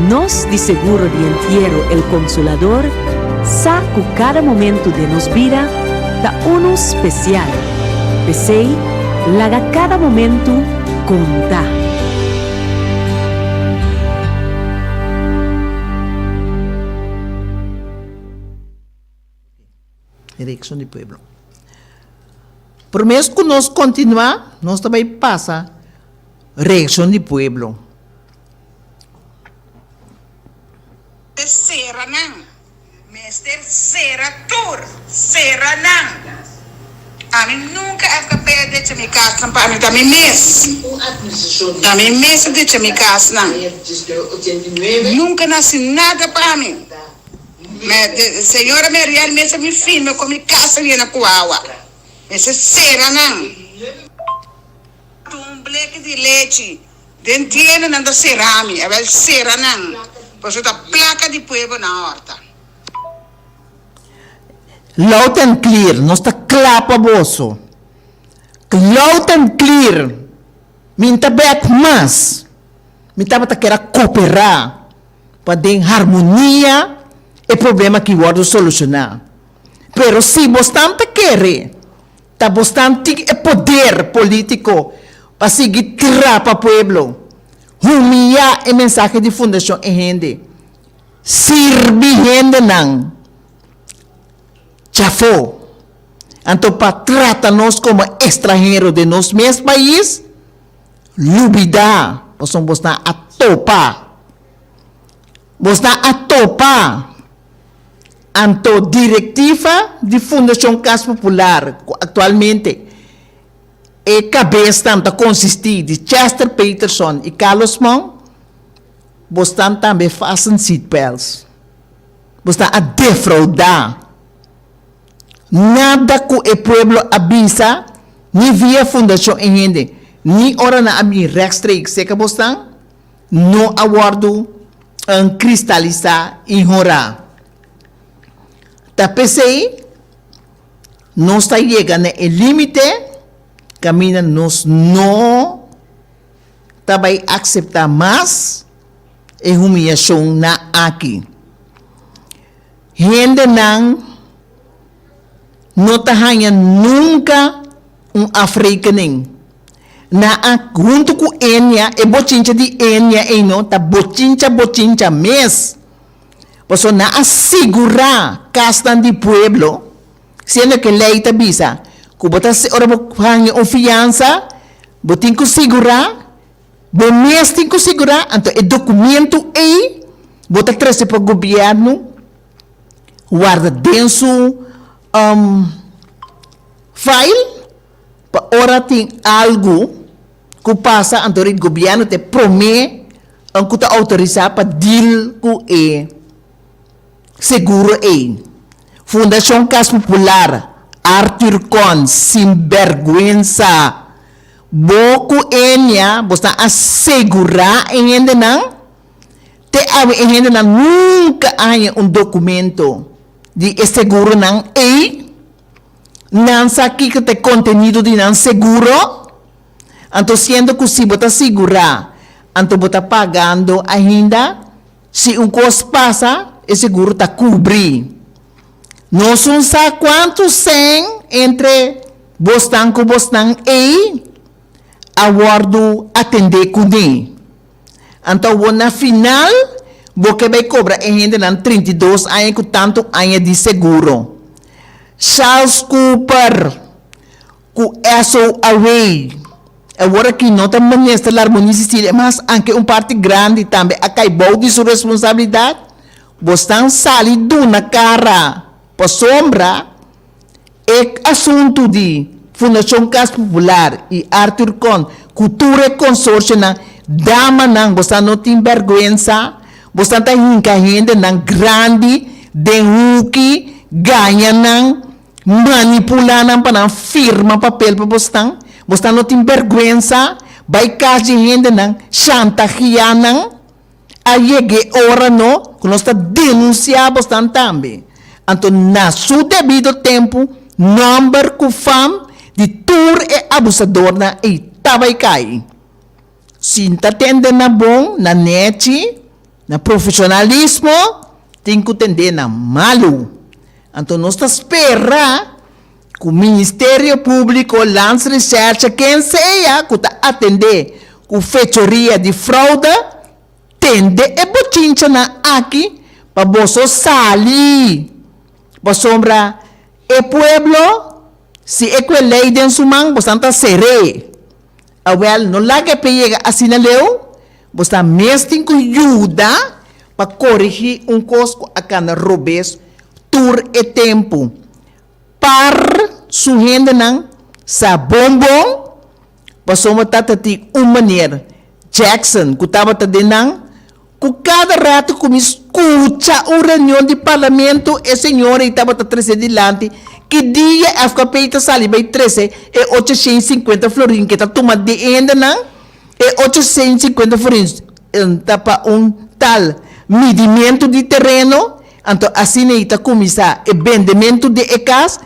Nos di Seguro di Entiero El Consolador sa ku kada momentu den nos bida ta unu spesial. P'esei, laga kada momentu konta! Reaccion di pueblo. Promés ku nos kontinuá, nos ta bai pasa reaccion di pueblo. Mester sera nan. Mester sera tur. Sera nan. Ami nunca FKP a decha mi casnan pa ami ta mi mes. Ta mi mes a decha mi casnan. Nunca no haci nada pa mi. Señora Meriel mester mi firme con mi casa yena cu awa. Mester sera nan. Un bleki di lechi den tienda nan ta sera mi. Awel sera nan. Pasobra ta placa di pueblo nan horta. Loud and clear, nos ta kla pa boso. Loud and clear, mi n'ta bek mas. Mi tabata kier a koperá pa den harmonia e problema aki wòrdu solushoná. Pero si bosnan ta kere ta bosnan tin e poder polítiko pa sigui trapa pueblo, humiyá e mensahe di Fundashon e hende, sirbi hendenan chafó, anto pa trata nos komo estranhero den nos mes pais, Lubida, pasobra bosnan a topa. Bosnan a topa. Anto direktiva di Fundashon Kas Popular, ku aktualmente e kabesnan ta konsistí di Chester Peterson i Carlos Mong, bosnan tambe fasten seatbelts. Bosnan a defraudá. Nada ku e pueblo a bisa, ni via Fundashon e hende, ni ora nan a bin rechtstreeks serka bosnan, no a wòrdu kristalisá i horá. Ta p'esei nos ta yega na e límite kaminda nos no ta bai akseptá mas e humiyashonnan aki. Hendenan no ta haña nunka un afrekening. Nan a huntu ku Enia, e bochincha di Enia ei no ta bochincha bochincha mes. Pasobra nan a sigurá kasnan di pueblo, siendo ke lei ta bisa ku bo ta ora bo haña un fiansa bo tin ku sigurá. Bo mes tin ku sigurá, anto e dokumentu ei bo ta trese pa gobièrnu warda den su file pa ora tin algu ku pasa anto ri gobièrnu ta e promé ku ta outorisá pa deal ku e seguro ei. Fundashon Kas Popular, Arthur Con, sinbèrgwensa! Bo ku Enia, bosnan a segurá e hendenan? Te awe e hendenan nunka a haña un dokumento di e seguronan ei. Nan sa kiko ta e kontenido di nan seguro? Anto siendo ku si bo ta sigurá, anto bo ta pagando ainda, si un kos pasa, e seguro ta kubrí. Nos un sa kuantu sèn entre bosnan ku bosnan ei a wòrdu atendé kuné. Anto awor na final bo ke bai kobra e hendenan 32 aña ku tantu aña di seguro. Charles Cooper ku Esso Away. Awor aki no ta Minister Larmonie Cecilia mas anke un parti grandi tambe a kai bou di su responsabilidat. Bosnan sali duna kara pasobra e asuntu di Fundashon Kas Popular i Arthur Con ku tur e konsorsionan damanan bosnan no tin bèrgwensa bosnan ta hinka hendenan grandi den huki gaña nan Manipulá nan pa nan firma papel pa bosnan. Bosnan no tin bèrgwensa? Bai kas di hendenan, shantagiá nan. A yega e ora no ku nos ta denunsiá bosnan tambe. Anto na su debido tempu, nòmber ku fam. di tur e abusadornan ei ta bai kai. Si N ta tende na bon, na nechi, na profesionalismo, tin ku tende na malu. Anto nos ta spera ku Ministerio Públiko, Landsrecherche, ken sea ku ta atendé ku fechoria di fraude, tende e bochinchanan aki pa boso sali. Pasobra e pueblo, si e ku e lei den su man, bosan ta ser'é. Awel, no laga e pe yega asina leu, bo sa mes tin ku yuda pa korigí un kos ku a kanda robes tur e tempu. Par su hendenan sa bon bon, pasobra tata tin un meneer Jackson ku tabata den nan, ku kada ratu ku mi skucha un reunion di parlamento e señor ei tabata trese dilanti ki dia FKP ta sali bai trese e 850 florin ke ta tuma di e hendenan, e 850 florin ta pa un tal midimentu di tereno, anto asina ei ta kuminsá e bendementu di e kas,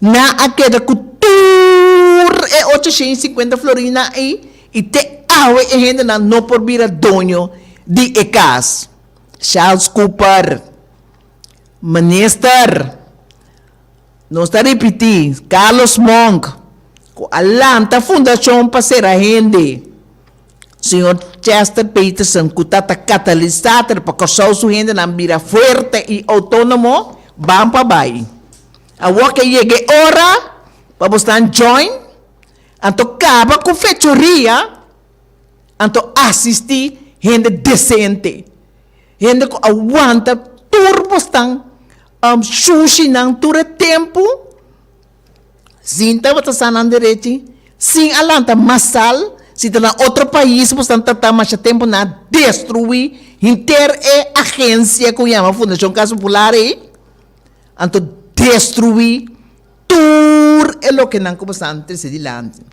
nan a keda ku tur e 850 florinnan ei. I te awe e hendenan no por bira doño di e kas. Charles Cooper, Minister, nos ta ripití, Carlos Monk, ku a lanta fundashon pa sera hende, señor Chester Peterson, ku ta ta katalisator pa Kòrsou su hendenan bira fuerte i outónomo, ban pa bai. Awor ke yega e ora pa bosnan join. Anto kaba ku fechoria, anto asistí hende desente, hende ku a wanta tur bosnan shushinan tur e tempu sin tabata sa nan derechi, sin a lanta masal, si ta na otro pais bosnan ta ta masha tempu nan a destruí henter e agensia ku yama Fundashon Kas Popular ei, anto destruí. Tur e lokenan ku boso a trese dilanti.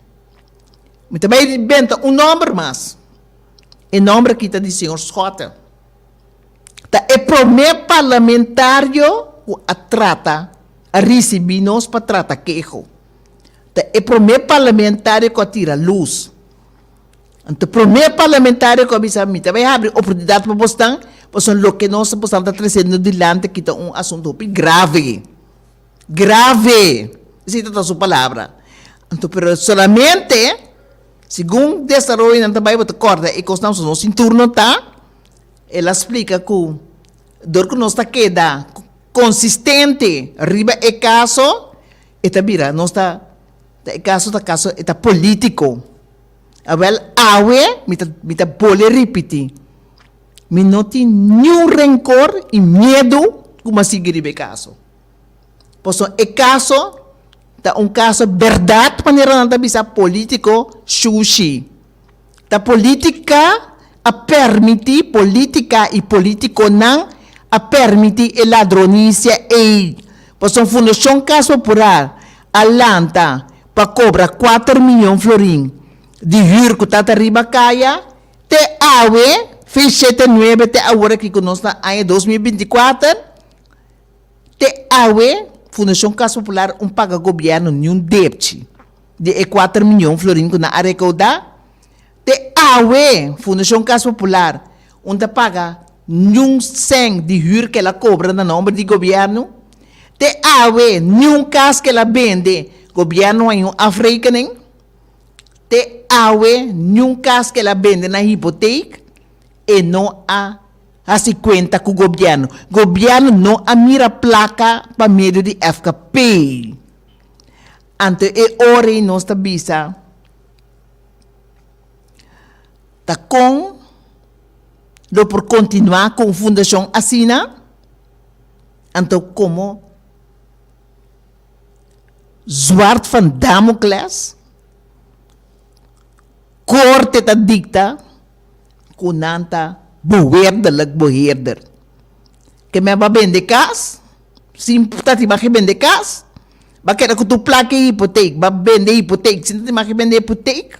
Mi ta bai benta un nòmber mas. E nòmber aki ta di señor Schotte. Ta e promé parlamentario ku a trata, a risibí nos pa trata keho. Ta e promé parlamentario ku a tira lus. Anto promé parlamentario ku a bisa mi ta bai habri oportunidat pa bosnan, pasobra loke nos bosnan ta tresiendo dilanti aki ta un asuntu hopi grave. Grave! Esei ta ta su palabra. Anto pero solamente segun desaroyonan ta bai bo ta kòrda e kosnan so nos tin turno ta, el a splika ku dor ku nos ta keda konsistente riba e kaso e ta bira nos ta e kaso ta kaso e ta polítiko. Awèl awe mi ta mi ta bole ripití mi no tin niun renkor i miedu ku mi a sigui riba e kaso. Pasobra e kaso ta un kaso bèrdat manera nan ta bisa polítiko shushi. Ta polítika a pèrmití, polítika i polítikonan a pèrmití e ladronisia ei. Pasobra Fundashon Kas Popular a lanta pa kobra kuater miyon florin di hür ku ta ta riba kaya te awe, fin shete nuebe te awor aki ku nos na aña 2024. Te awe, Fundashon Kas Popular un paga gobièrnu niun depchi di e kuater miyon florin ku nan a rekoudá. Te awe, Fundashon Kas Popular un ta paga niun sèn di hür ku el a kobra na nòmber di gobièrnu. Te awe, niun kas ku el a bende, gobièrnu haña un afrekening. Te awe, niun kas ku el a bende na hipotek, e no a Hasi kuenta ku gobièrnu. Gobièrnu no a mira plaka pa medio di FKP. Anto e ora ei nos ta bisa ta kon lo por kontinuá ku un fundashon asina? Anto komo zwart van Damocles korte ta dikta ku nan ta beweerderlijk beheerder. Ke men ba bende kas, sin ta tin mag bende kas, ba keda ku tur plaka e hipoteek, ba bende hipoteek sin ta tin mag bende hipoteek.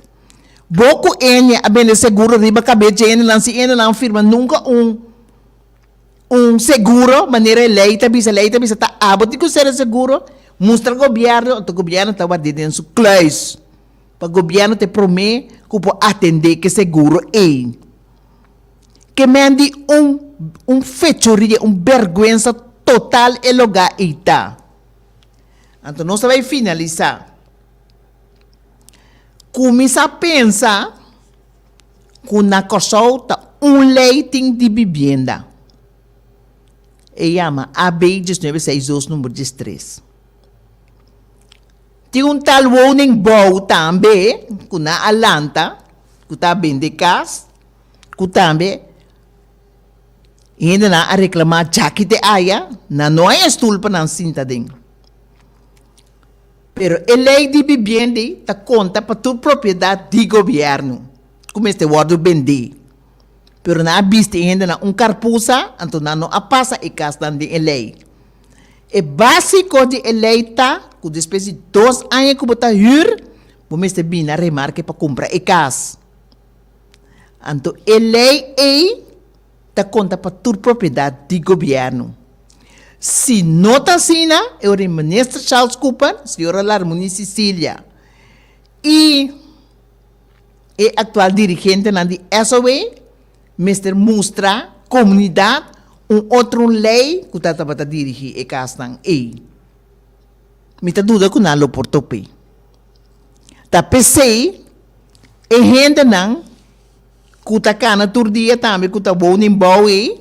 Bo ku ene a bende seguro riba kabes dje hendenan sin hendenan firma nunka un un seguro manera e lei ta bisa, lei ta bisa ta abo tin ku sera seguro. Mustra gobièrnu, anto gobièrnu ta ward'é den su kluis. Pa gobièrnu ta e promé ku por atendé ku e seguro ei. Ke men di un un fechoria, un bèrgwensa total e lugá ei ta. Anto nos ta bai finalisá. Kuminsá pensa ku na Kòrsou ta un lei tin di bibienda. E yama AB diesnuebe seis dos number diestres. Tin un tal woningbouw tambe ku nan a lanta ku ta bende kas ku tambe hendenan a reklamá djaki te aya nan no hay stoel pa nan sinta den. Pero e lei di bibienda ta konta pa tur propiedat di gobièrnu ku mester wòrdu bendé. Pero nan a bisti e hendenan un karpusa anto nan no a pasa e kasnan den e lei. E básiko di e lei ta ku despues di dos aña ku bo ta hür, bo mester bini na remarke pa kumpra e kas. Anto e lei ei ta konta pa tur propiedat di gobièrnu. Si no ta asina, e ora Minister Charles Cooper, señora Larmonie Cecilia i e aktual dirigentenan di SOA mester mustra komunidat un otro lei ku ta tabata dirigí e kasnan ei. Mi ta duda ku nan lo por top'é. Ta p'esei e hendenan ku ta kana tur dia tambe ku ta woningbouw ei,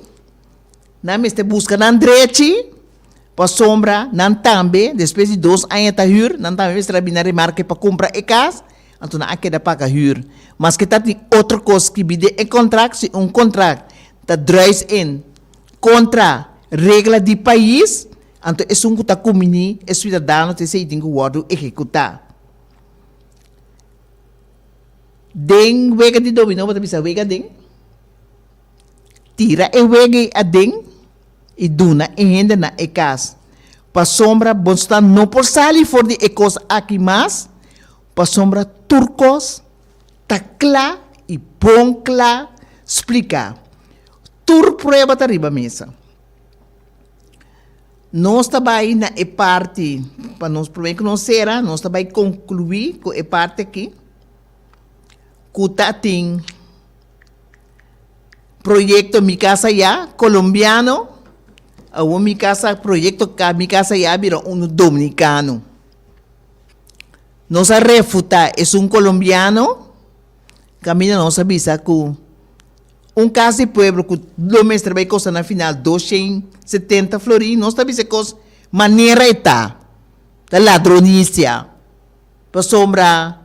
nan mester buska nan drechi pasobra nan tambe despues di dos aña ta hür, nan tambe mester a bini na remarke pa kumpra e kas. Anto nan a keda paga hür. Maske ta tin otro kos skibí den e kontrakt, si un kontrakt ta druis in kontra regla di pais, anto esun ku ta kuminí e suidadano ta esei tin ku wòrdu ehekutá. Den wega di dominó bo ta bisa wega den, tira e wega ei aden i duna e hende na e kas. Pasobra bosnan no por sali for di e kos aki mas, pasobra tur kos ta kla i bon kla spliká. Tur prueba ta riba mesa. Nos ta bai na e parti, pa nos promé ku nos sera, nos ta bai konkluí ku e parti aki, ku ta tin. Proyecto Mi Casa Ya, Colombiano, Awor Mi Casa, Proyecto Mi Casa Ya bira unu Dominicano. Nos a refuta esun Colombiano, caminda nos a bisa cu un cas di pueblo cu lo mester bay costa na final 270 florin, nos ta bisa e cos manera e ta, ta ladronicia. Pasobra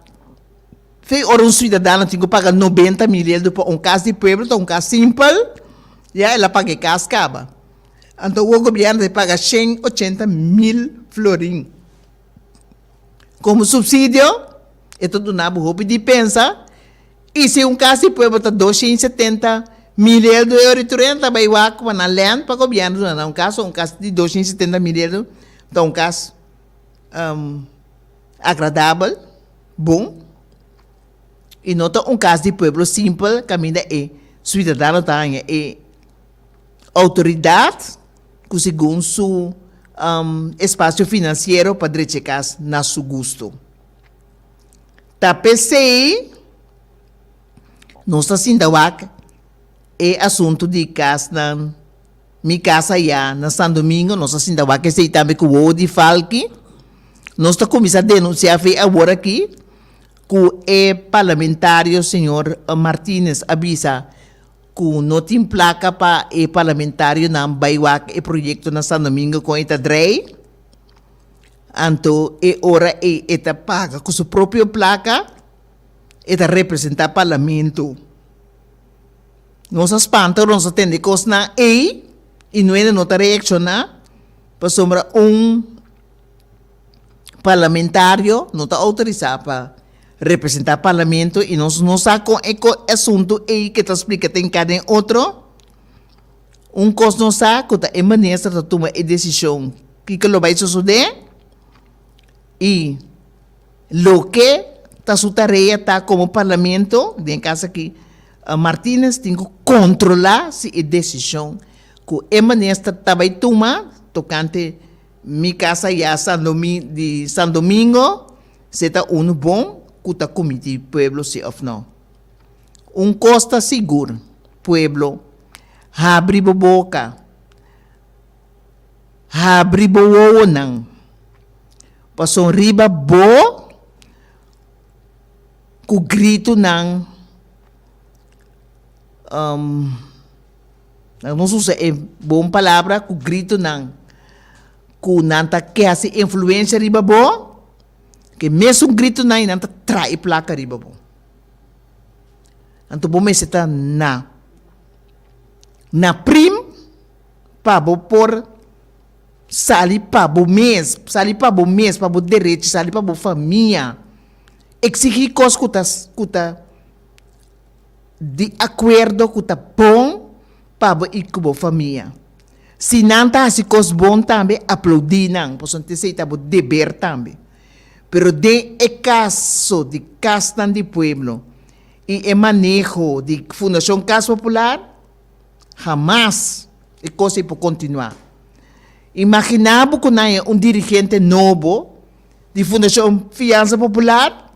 fe ora un suidadano tin ku paga nobenta mil eldo pa un kas di pueblo ta un kas simpel, ya el a paga e kas kaba. Anto awor gobièrnu ta paga shen ochenta mil florin komo supsidio, e ta duna bo hopi di pensa. I si un kas di pueblo ta doshen setenta mil eldo e ora tur hende ta bai wak pa nan lèn pa gobièrnu duna nan un kas, un kas di doshen setenta mil eldo ta un kas. Agradabel, bon, i no ta un kas di pueblo simpel kaminda e suidadano ta haña e outoridat ku segun su espasio finansiero pa drecha e kas na su gusto. Ta p'esei nos ta sinta wak e asuntu di kasnan. Mi casa aya na San Domingo, nos a sinta wak esey tambe cu wowo di falki. Nos ta cuminsa denuncia fe awor aki cu e parlamentario señor Martinez a bisa cu no tin placa pa e parlamentarionan bay wak e proyecto na San Domingo con e ta drei. Anto e ora ey e ta paga cu su propio placa, e ta representa parlamento. Nos a spanta ora nos a tende kosnan ei i nuende no ta reakshoná pasobra un parlamentario no ta outorisá pa representá parlamento i nos no sa kon e asuntu ei ke ta splika ta hinká den otro. Un kos nos sa ku ta e minister ta tuma e desishon kiko lo bai sosodé i Loke ta su tarea ta komo parlamento, den e kas aki Martines tin ku kontrolá si e desishon ku e minister ta bai tuma tokante. Mi casa ya San Domi di San Domingo se ta unu bon cu ta cumiti pueblo si of no. Un cos ta sigur, pueblo, habri bo boca, habri bo wowonan, pasobra riba bo cu gritonan, Nos usa e bon palabra ku gritonan ku nan ta ke hasi influensia riba bo, ke mesun gritonan i nan ta traha e plaka riba bo. Anto bo mester ta na na prim pa bo por sali pa bo mes, sali pa bo mes, pa bo derecho, sali pa bo famia, eksigí kos ku ta ku ta. Di akuerdo ku ta bon pa bo i ku bo famia. Si nan ta hasi kos bon tambe, aploudí nan, pasobra esei ta bo deber tambe. Pero den e kaso di Kasnan di Pueblo i e maneho di Fundashon Kas Popular, hamas e kos ei por kontinuá. Imaginá bo ku nan e un dirigente nobo di Fundashon Fiansa Popular,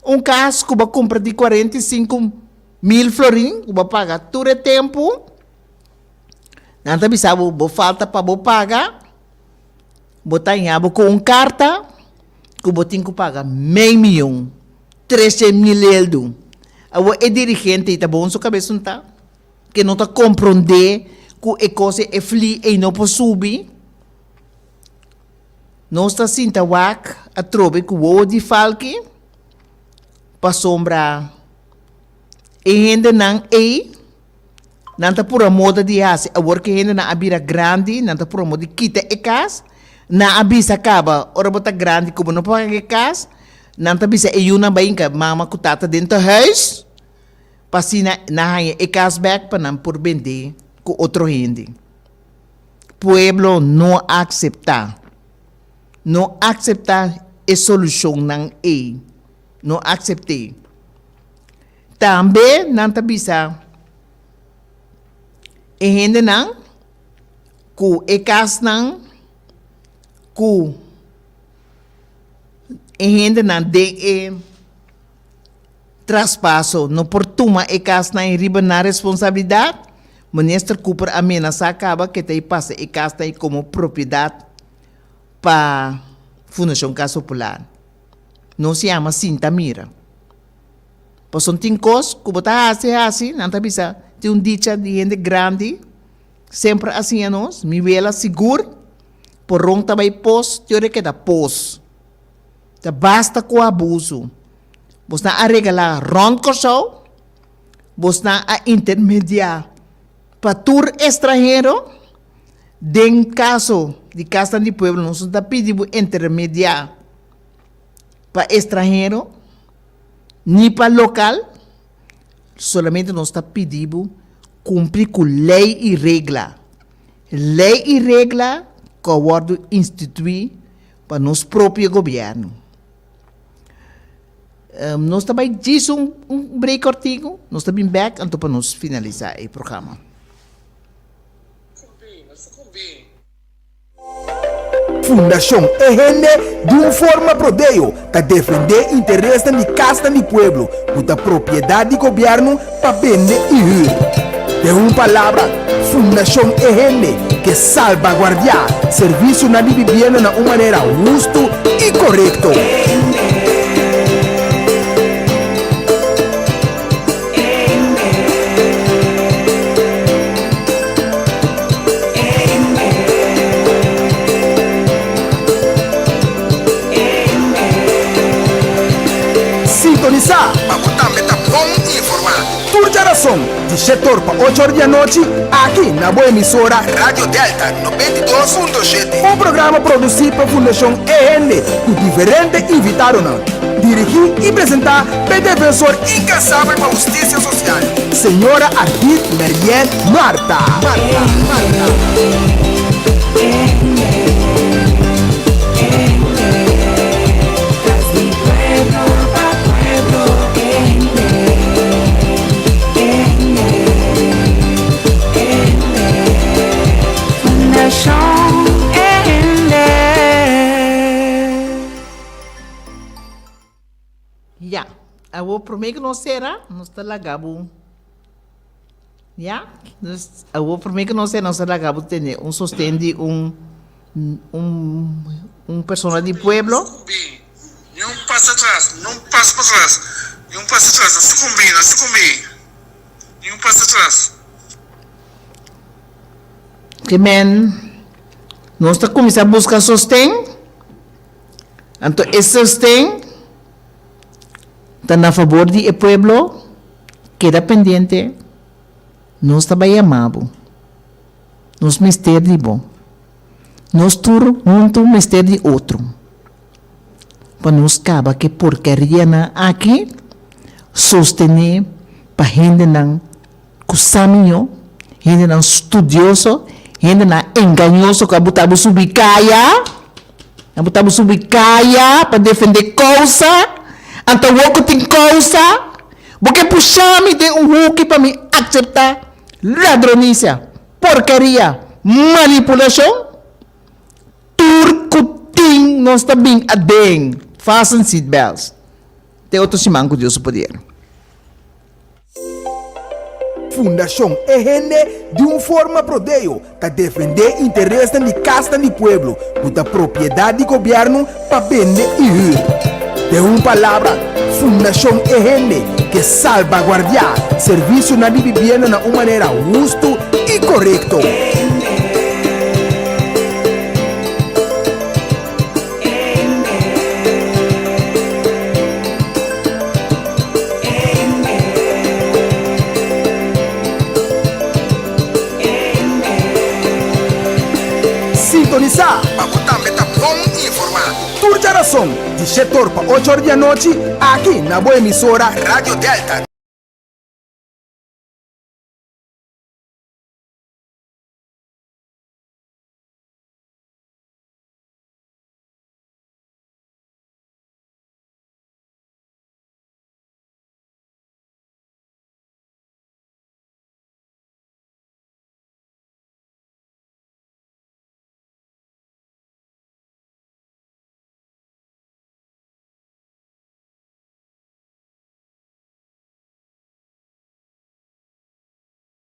Un kas ku bo a kumpra di 45.000 florin ku bo a paga tur e tempu, nan ta bisa bo, bo falta pa bo paga, bo ta haña bo ku un karta ku bo tin ku paga mei miyon, 300.000 eldu. Awor e dirigente ei ta bon su kabes un ta? Ke no ta komprondé ku e kos ei, e fli ei no por subi? Nos ta sinta wak atrobe ku wowo di falki pasobra e hendenan ei nan ta pura moda di hasi awor ku e hendenan a bira grandi nan ta pura moda di kita e kas nan a bisa kaba ora bo ta grandi ku bo no por paga e kas nan ta bisa e yunan bai hinka mama ku tata den tehuis pa asina nan haña e kas bek pa nan por bende ku otro hende. Pueblo no acepta. No acepta e solucionnan ey. No acept'e. Tambe nan ta bisa e hendenan cu e casnan cu e hendenan den e Traspaso, no por tuma e kasnan ei riba nan responsabilidat, Minister Cooper a menasá kaba ke ta ei pasa e kasnan ei komo propiedat pa Fundashon Kas Popular. Nos yama sinta mira. Pasobra tin kos ku bo ta hasi hasi, nan ta bisa, tin un dicha di hende grandi semper a siña nos, mi wela sigur, poron ta bai pos te ora e keda pos. Ta basta ku abuso. Bosnan a regalá rònt Kòrsou, bosnan a intermediá pa tur estranhero. Den kaso di Kasnan di Pueblo nos no ta pidi bo intermediá pa estranhero ni pa lokal, solamente nos ta pidi bo kumpli ku lei i regla. Lei i regla ku a wòrdu instituí pa nos propio gobièrnu. Nos ta bai djis un break kòrtiku, nos ta bin bèk anto pa nos finalisá e programa. Fundashon E Hende di un forma prodeo ta defendé interesnan di kasnan di pueblo ku ta propiedat di gobièrnu pa bende i hür. Den un palabra, Fundashon E Hende ke salbaguardiá servisionan di bibienda na un manera hustu i korekto. Sintonisá pa bo tambe ta bon informá. Tur djarason di shetor pa ochor di anochi aki na bo emisora Radio Delta 92.7. Un programa produsí pa Fundashon E Hende ku diferente invitadonan. Dirigí i presentá pa e defensor inkansabel pa hustisia sosial, señora Ardith Merien Martha. Ya, awor promé ku nos sera, nos ta laga bo, ya, nos, awor promé ku nos sera, nos ta laga bo tene un sosten di un, un, un persona di pueblo. Sukumbí, ni un pas atras, ni un pas pa tras, ni un pas atras, no sukumbí, no sukumbí, ni un pas atras. Ke men, nos ta kuminsá buska sosten. Anto e sosten ta na fabor di e pueblo, keda pendiente, nos ta bai yama bo, nos mester di bo, nos tur hunto mester di otro pa nos kaba ku e porkerianan aki, sostene pa hendenan ku sa miño, hendenan studioso, hendenan engañoso ku a buta bo subi kaya. Nan bo ta bo subi kaya pa defende kousa, anto awor ku tin kousa, bo ke pusha mi den un huki pa mi akseptá ladronisia, porkeria, manipulashon? Tur ku tin nos ta bin aden. Fasten seatbelts. Te otro siman ku Dios su poder. Fundashon E Hende di un forma prodeo ta defendé interesnan di kasnan di pueblo ku ta propiedat di gobièrnu pa bende i hür. Den un palabra, Fundashon E Hende ke salbaguardiá servisionan di bibienda na un manera hustu i korekto. Sintonisá pa bo tambe ta bon informá. Tur djarason, di shetor pa ocho or di anochi, aki na bo emisora Radio Delta.